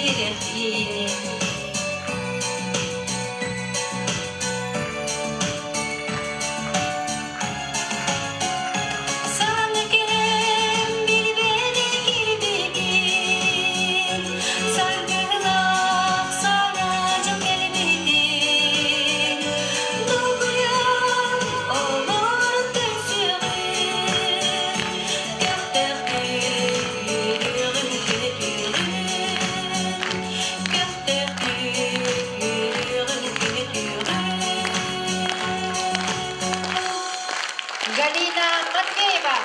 иһирэх иэйиини. Саҥа кэм билбэни кирбитин, саргылаах саҥа дьыл кэлбитин, долгуйан олорон көрсүөҕүм, көхтөөхтүк үөрүөҕүм, көтүөҕүм, көхтөөхтүк үөрүөҕүм, көтүөҕүм. Галина Матвеева.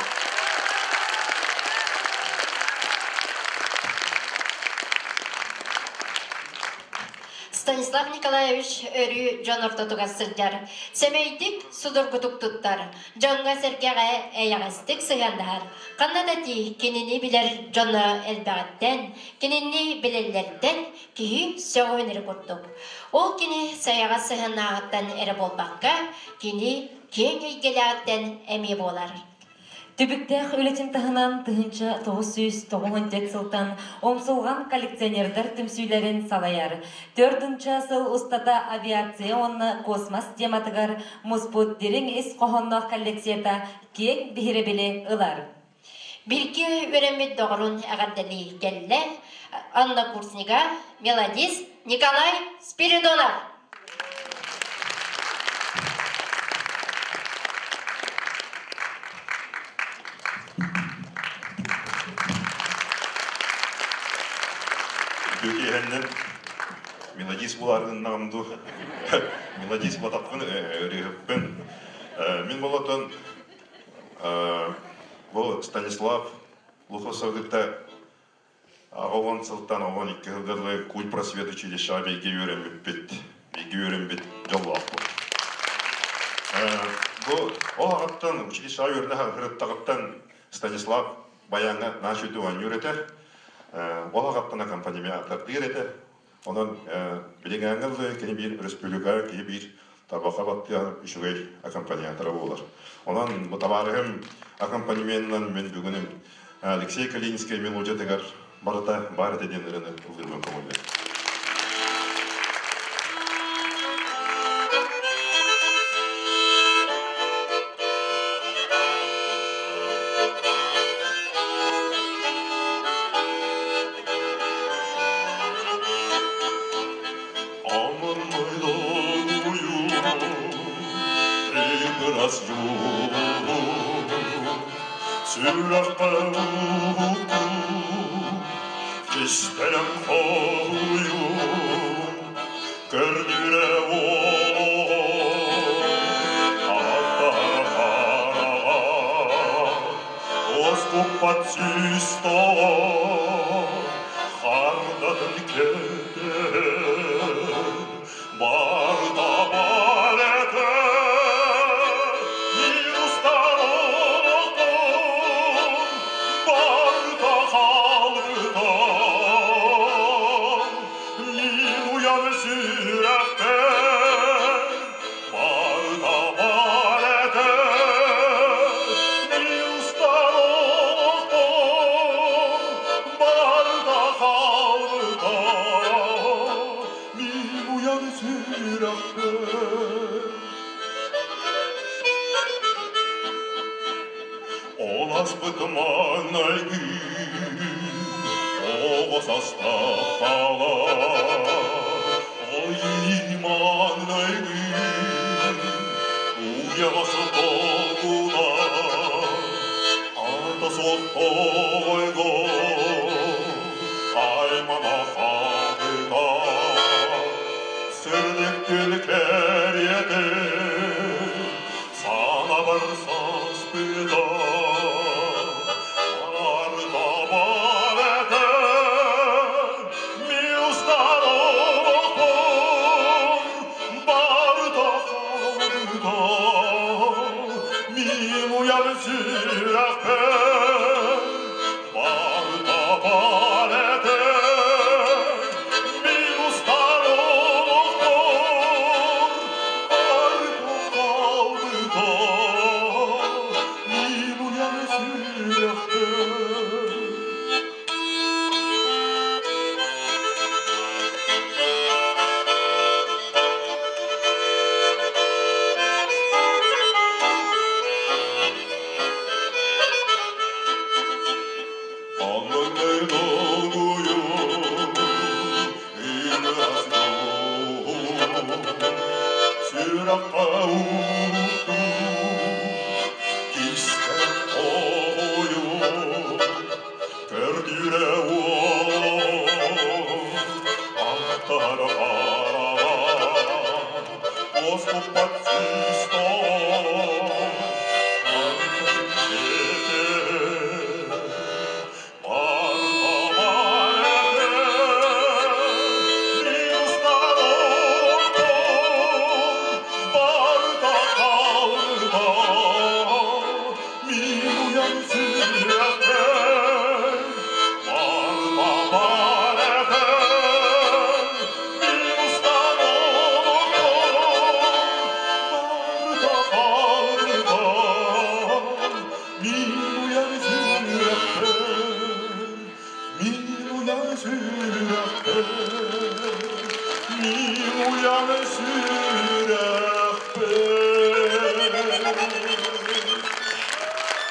Станислав Николаевич өрүү дьон ортотугар сылдьар, сэмэйдик, судургутук туттар, дьоҥҥо-сэргэҕэ эйэҕэстик сыһыаннаһар. Ханна да тиий, кинини билэр дьоно элбэҕиттэн, кинини билэллэриттэн киһи сөҕүөн эрэ курдук. Ол кини сайаҕас сыһыаннааҕыттан эрэ буолбакка, кини киэҥ эйгэлээҕиттэн эмиэ буолар. Түбүктээх үлэтин таһынан 1994 сылтан Умсулҕан коллекционердар түмсүүлэрин салайар. Төрдүнчэ сыл устата авиация уонна космос тематыгар муспут дириҥ ис хоһоонноох коллекцията киэҥ биһирэбили ылар. Бииргэ үөрэммит доҕорун эҕэрдэлии кэллэ однокурснига мелодист Николай Спиридонов. Үтүө мелодист булааргыннаҕым дуу, мелодист батаппын ырыаһыппын. Мин болотон Бу Станислав Лухосов кытта 10 сылтан 12 сылга дылы кульпросвет училищеҕа бииргэ үөрэммиппит, бииргэ үөрэммит дьоллоохпут. Бу ол аҕаттан училищеҕа үөрэнэ сырыттаҕыттан Станислав баяҥҥа наша оонньуур этэ. Ол аҕаттан аккомпанемент этэ. Онон билиҥҥээҥҥэ дылы кини биир өрөспүүбүлүкэҕэ киһи биир тарбахха баттыан үчүгэй аккомпаниатора буолар. Онон бу табаарыһым аккомпанеменынан мин бүгүнүм Алексей Калининскай мелодиятыгар барыта баар этэ диэн ырыаны ыллыырбын көҥүллээх. Кистэлэҥ хоһуйун көрдүрэ Оскуппат сүүс хардатын кэтэн барда бар этэ минустар олохтон барда хаалбыта мин уйан сүрэхпэр барда бар этэ минустар олохтон барда хаалбыта мин уйан сүрэхпэр Ол аспыт маҥнайгы оҕо састаах хаалар, Ол маҥнайгы уйаҕас долгуна, Аата суох тоҕойго аймана хаалбыта. Сырдык күн кэриэтэ санабар саспыта барда бар этэ миустар олохпор барда хаалбыта мин уйан сүрэхпэр барда Устар хараҕа, уоскуппат сүүстон,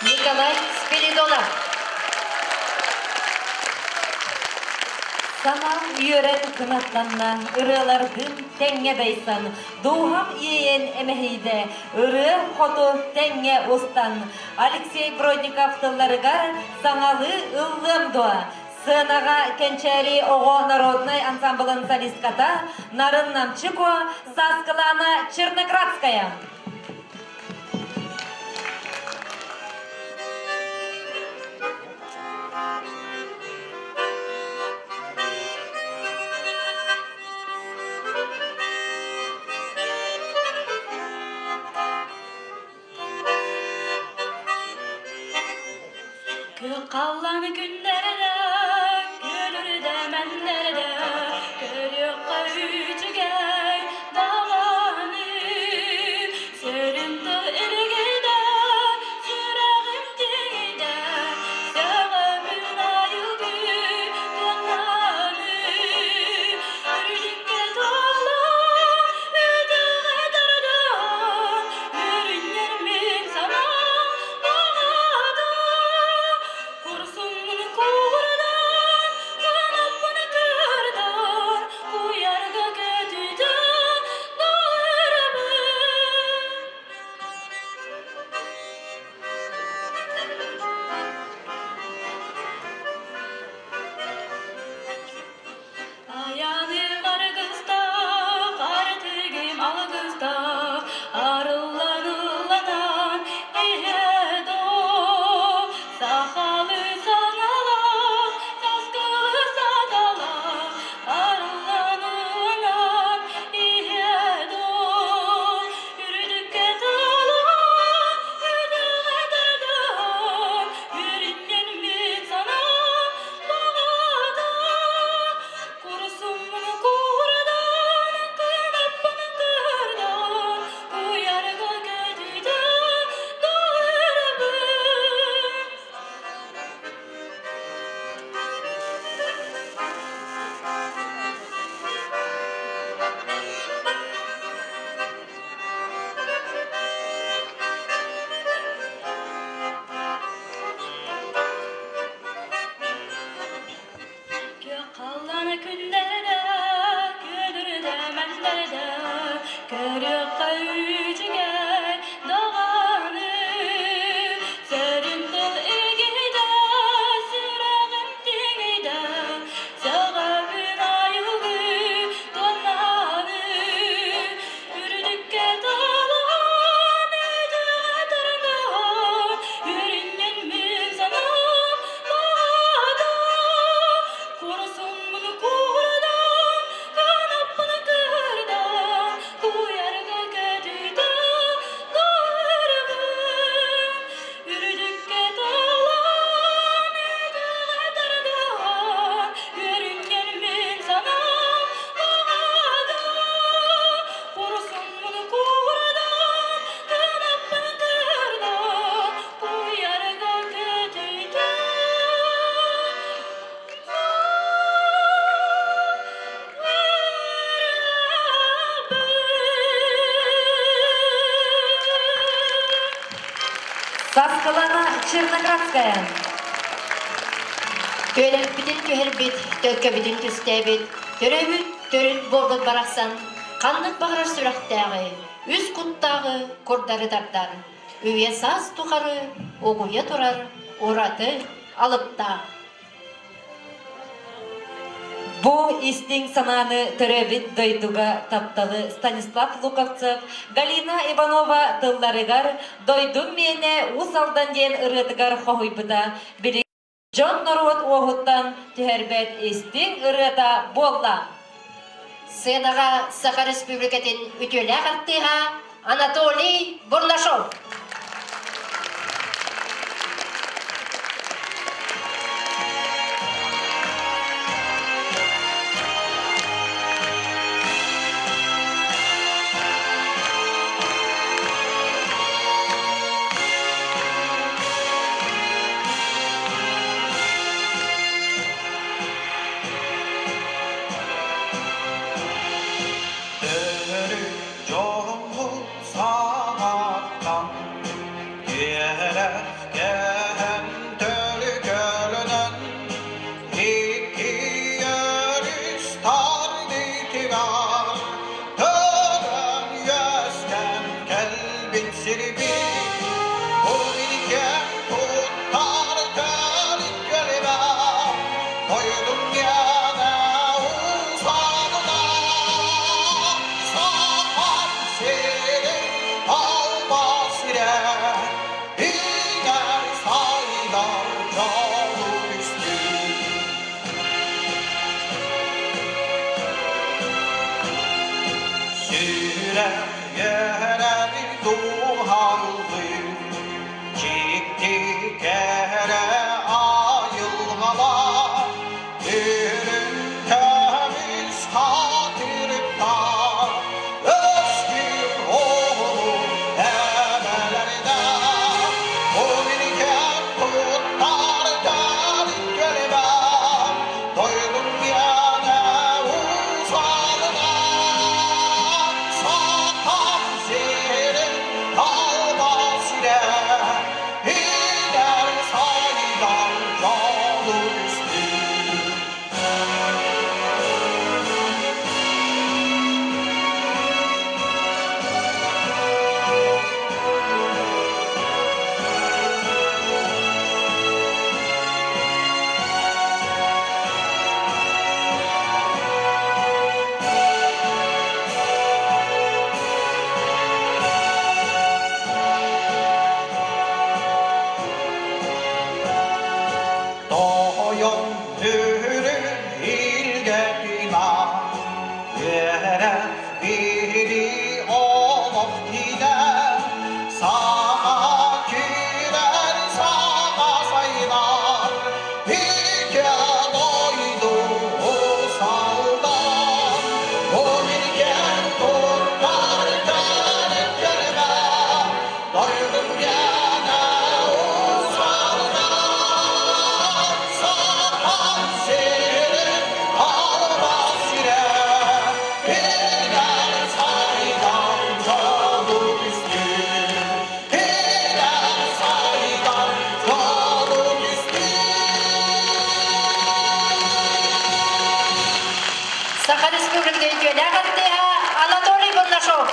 Николай Спиридонов. Санаам үөрэн кынаттанна, ырыалардыын тэҥҥэ дайсан, дууһам иэйэн эмэһийдэ, ырыа хоту тэҥҥэ устан. Алексей Бродников тылларыгар саҥалыы ыллыам дуо? Сыанаҕа Кэнчээри оҕо народнай ансамблын солистката Нарын Намчико, Сааскылаана Черноградская. Күөх күннэрэ, күлүрдэ мэннэрэ, көрүөххэ үчүгэй даҕаны. Сүрүн тыл илгидэ, сүрэҕим тиҥидэ, сөҕөбүн айылгы туоннаны. Үрдүккэ туолан, үтүөҕэ тардан, үрүннэр мин санаам баҕата. Курсуммун куурдан, кынаппын кырдан, куйарга көтүтэ барабын. Аяны аргыстах, артыгым алгыстах, арыллан ылланан иһэдо. Сахалы саҥалах, саскылы садалах, арыллан ылланан иһэдо. Үрдүккэ талаан, үтүөҕэ тардыһан, үрүнньэн мин санаам баҕата. Курсуммун куурдан, кынаппын кырдан, куйарга көтүтэ доҕорбун. Күөх күннэрэ, күлүрдэ мэндэрдэ, көрүөххэ үчүгэй даҕаны. Сөрүн тыл игидэ, сүрэҕим тиҥидэ, сөҕөбүн айылгы туоннаны. Үрдүккэ талаан, үтүөҕэ тардаан, үрүнньэн мин санаам баҕата. Курсуммун куурдан, кынаппын кырдан, куйарга көтүтэ барабын. Үрдүккэ талаан, үтүөҕэ тардаан, үөрүнньэн мин санаам баҕата. Курсуммун куурдан, кынаппын кырдан, куйарга көтүтэ Саскылана Черноградская. Түөлэппитин түһэрбит, төлкөбүтүн түстээбит, төрөөбүт төрүт буорбут барахсан ханнык баҕарар сүрэхтээҕи, үс куттааҕы курдары тардар, үйэ саас тухары угуйа турар ураты алыптаах. Бу истиҥ санааны төрөөбүт дойдуга тапталы Станислав Луковцев, Галина Иванова тылларыгар «Дойдум миэнэ Уус Алдан» диэн ырыатыгар хоһуйбута билигин дьон-норуот уоһуттан түһэрбэт истиҥ ырыата буолла. Сценаҕа Саха Республикатын үтүөлээх артыыһа Анатолий Бурнашов. Дьоһун саҥаттан түһэрэх кэһэн төлкөлөнөн икки өрүс тардыытыгар төрөн үөскээн кэлбит сирбит бу илгэ туттар төрүт Дойдум миэнэ уусаҕына Сахан сирин талба сирэ Иҥэр сайдар дьолу түстүүр. Сүрэх үөрэр дууһалыы Дьикти кэрэ айылҕалар үрүҥ көмүс хатырыктар өстүр оҕолу эбэлэрдээх Умиликэн туттар төрүт көлүбэм дойдум миэнэ уусалынан Сахам сирин талба сирэ Иҥэр сайдар дьолу түстүүр. Тойон үрүн илгэтина үөрэх биһири олох киинэ саҥа киирэр саҥа сайдар икки дойду салдан бу илгэн туттар кэлэн дойдум гиэнэ усалынан Сахан сирин алба сирэ Билэр сайдан дьолу түстүүр Билэр сайдан дьолу түстүүр Саха Республикатын үтүөлээх артыыһа Анатолий Бурнашов.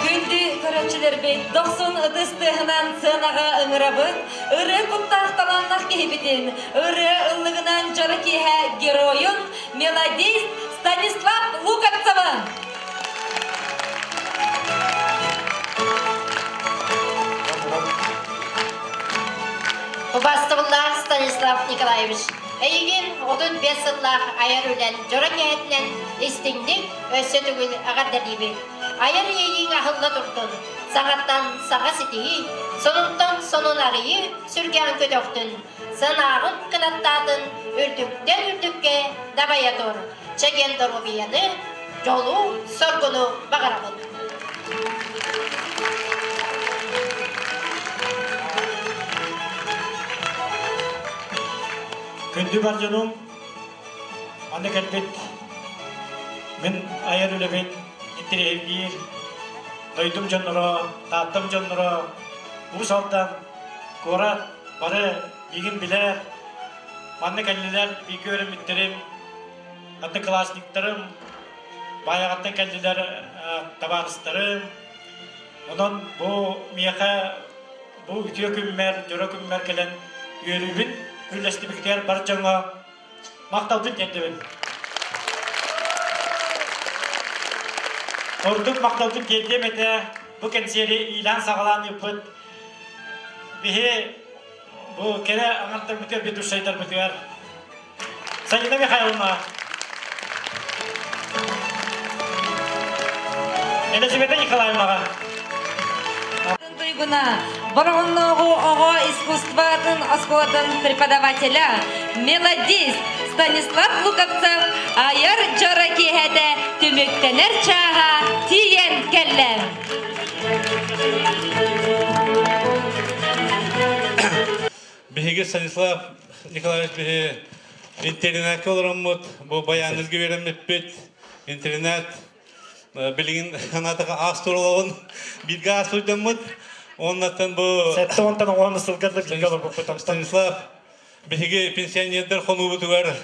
Күндү көрөөччүлэрбит, дохсун ытыс тыаһынан сыанаҕа ыҥырабыт, ырыа куттаах талааннаах киһибитин, ырыа ыллыгынан дьоро киэһэ геройун, мелодист Станислав Луковцевы! Убастыбыллаах Станислав Николаевич, эйигин 35 сыллаах айар үлэн дьоро киэһэтинэн истиҥник өссө төгүл эҕэрдэлиибин. Айар иэйииҥ аһылла турдун, саҥаттан саҥа ситиһии, сонунтан сонун арыйыы сүргэҕин көтөхтүн, санааҕын кынаттаатын, үрдүктэн үрдүккэ дабайа тур. Чэгиэн доруобуйаны, дьолу, соргуну баҕарабын. Күндү бар дьонум, манна кэлбит мин айар үлэбин интэриэһиргиир дойдум дьонноро, Тааттам дьонноро, Уус Алдан, куорат бары миигин билэр, манна кэллилэр бииргэ үөрэммиттэрим, одноклассниктарым, Баайаҕаттан кэллилэр табаарыстарым. Онон бу миэхэ бу үтүө күммэр, дьоро күммэр кэлэн үөрүүбүн үллэстибикитигэр бар дьоҥҥо махталбын тиэрдэбин. Ордук махталбын тиэрдиэм этэ бу кэнсиэри иилээн-саҕалаан ыыппыт биһи бу кэрэ аҥардарбытыгар, ведущайдарбытыгар Сайына Михайловна, Елизавета Николаевнаҕа. Туйгуна, Бороҕоннооҕу оҕо искусствотын оскуолатын преподавателя, мелодист Станислав Луковцев айар дьоро киэһэтэ түмүктэнэр чааһа тиийэн кэллэ. Биһиги Станислав Николаевич биһи интернетке олороммут, бу баяннырга үөрэммиппит. Интернет билигин санаатаха аас туралабын бииргэ аас турдаммыт. Оннаттан бу... Сэттэ уонтан оҕоһун сылга да бииргэ олорбуппут. Станислав биһиги пенсионердар хонуубутугар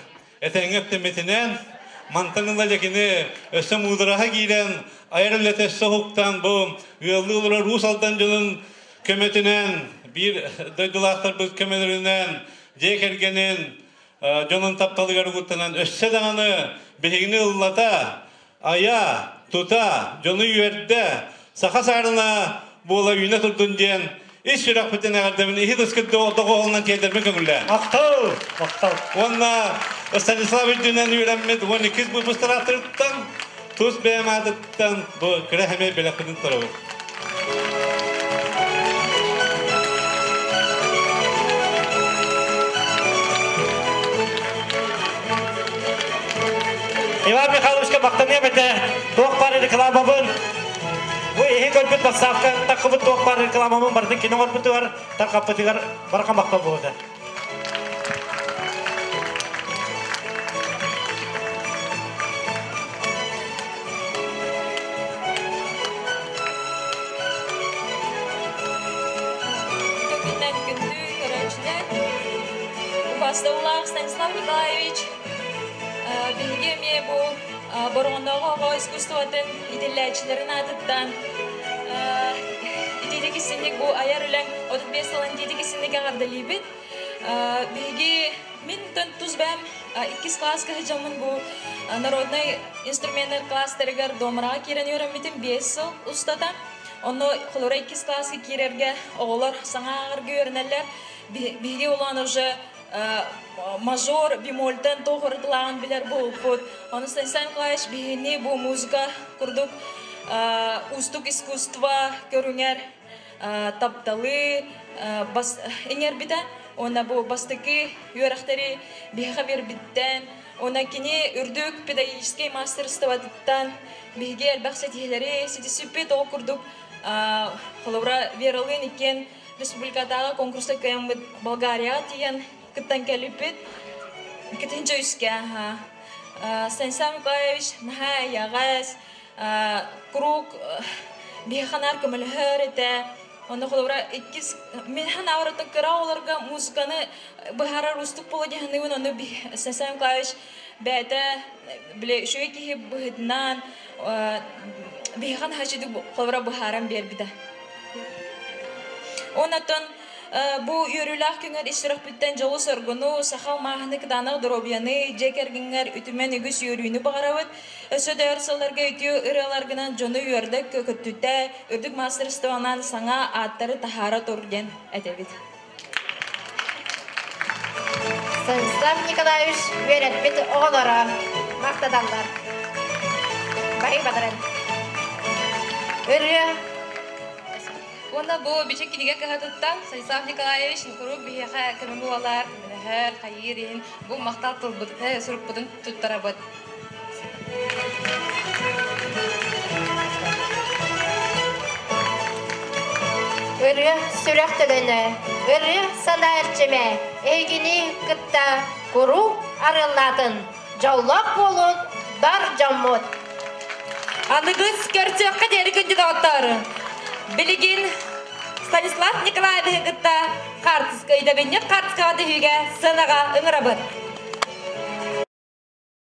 этэҥҥэ өптөммүтүнэн, мантан ыла дьэкини өссө муудараһа киирэн, айар үлэтэ өссө уһуктан, бу ыаллыы олорор Уус Алдан дьонун көмөтүнэн, биир дойдулаахтарбыт көмөлөрүнэн, дьиэ кэргэнин дьонун тапталыгар угуттанан өссө даҕаны биһигини ыллата, айа, тута, дьону үөрдэ, саха саарына буола үүнэ турдун диэн ис сүрэхпитин эҕэрдэбин иһи тыскыт доҕоһунан тиэрдэрбин көҥүллээн. Махтал! Махтал! Уонна Станислав үрдүнэн үөрэммит 12 выпустарааттарыттан тус бэйэм аатыттан бу кыра хэмэ бэлэхпитин турабыт. Иван Михайловичка махтаныам этэ. Туох баар рекламабын бу иһи көрбүт бассаапка таххыбыт туох баар рекламабын барытын кини оҥорбутугар, тарҕаппытыгар бараха махтал буолуо. Күннэн күндү көрөөччүлэр, убастабыллаах Станислав Николаевич, биһиги эмиэ бу Бороҕоннооҕу оҕо искусствотын итиллээччилэрин аатыттан итиитик истинник бу айар үлэҥ 35 сылын итиитик истинник эҕэрдэлиибит. Биһиги мин тус бэйэм иккис кылааска сылдьаммын бу народнай инструменнар класстарыгар домраҕа киирэн үөрэммитим 5 сыл устата. Онно холобура иккис кылааска киирэргэ оҕолор саҥа ааҕарга үөрэнэллэр. Биһиги улаан уже мажор бемольтан туох уратылааҕын билэр буолбуппут. Ону Станислав Николаевич биһини бу музыка курдук уустук искусство көрүҥэр тапталы иҥэрбитэ. Уонна бу бастакы үөрэхтэри биһиэхэ биэрбиттэн, уонна кини үрдүк педагогическай мастерствотыттан биһиги элбэх ситиһиилэри ситиспиппит. Ол курдук холобура Вералыын иккиэн республикатааҕы конкурска кыайаммыт Болгарияҕа тиийэн кыттан кэлбиппит. Кытынча үскэ Станислав Николаевич наһаа эйэҕэс, куруук биһиэхэ наар көмөлөһөр этэ. Онно холобура иккис мин ханаабар кыра оҕолорго музыканы быһаарар уустук буолуо дии саныыбын. Ону Станислав Николаевич бэйэтэ били үчүгэй киһи быһыытынан биһиэхэ наһаа үчүгэй холобура быһааран биэрбитэ. Онтон бу үөрүүлээх күҥҥэр ис сүрэхпиттэн дьолу-соргуну, саха алмааһыны кытаанах доруобуйаны, дьиэ кэргэҥҥэр үтүмэн үгүс үөрүүнү баҕарабыт. Өссө да өр сылларга үтүө ырыаларгынан дьону үөрдэ көкөттүтэ, үрдүк маастарыстыбанан саҥа ааттары таһаара тур диэн этэбит. Станислав Николаевич үөрэппит оҕолоро махтаналлар. Баһый бадаран. Ырыа Уонна бу бичик кинигэ кыһатыттан Станислав Николаевич куруук биһиэхэ көмө буолар, көмөлөһөр, хайыыр иһин бу махтал тылбыт, сурукпутун туттарабыт. Ырыа сүрэх төлөнө, ырыа санаа эрчимэ эһигини кытта куруук арыаллаатын, дьоллоох буолун бар дьоммут! Аныгыс көрсүөххэ диэри күндү доҕоттоор! Билигин Станислав Николаевиһы кытта хаартыска өйдөбүнньүк хаартыскаҕа түһүүгэ сыанаҕа ыҥырабыт.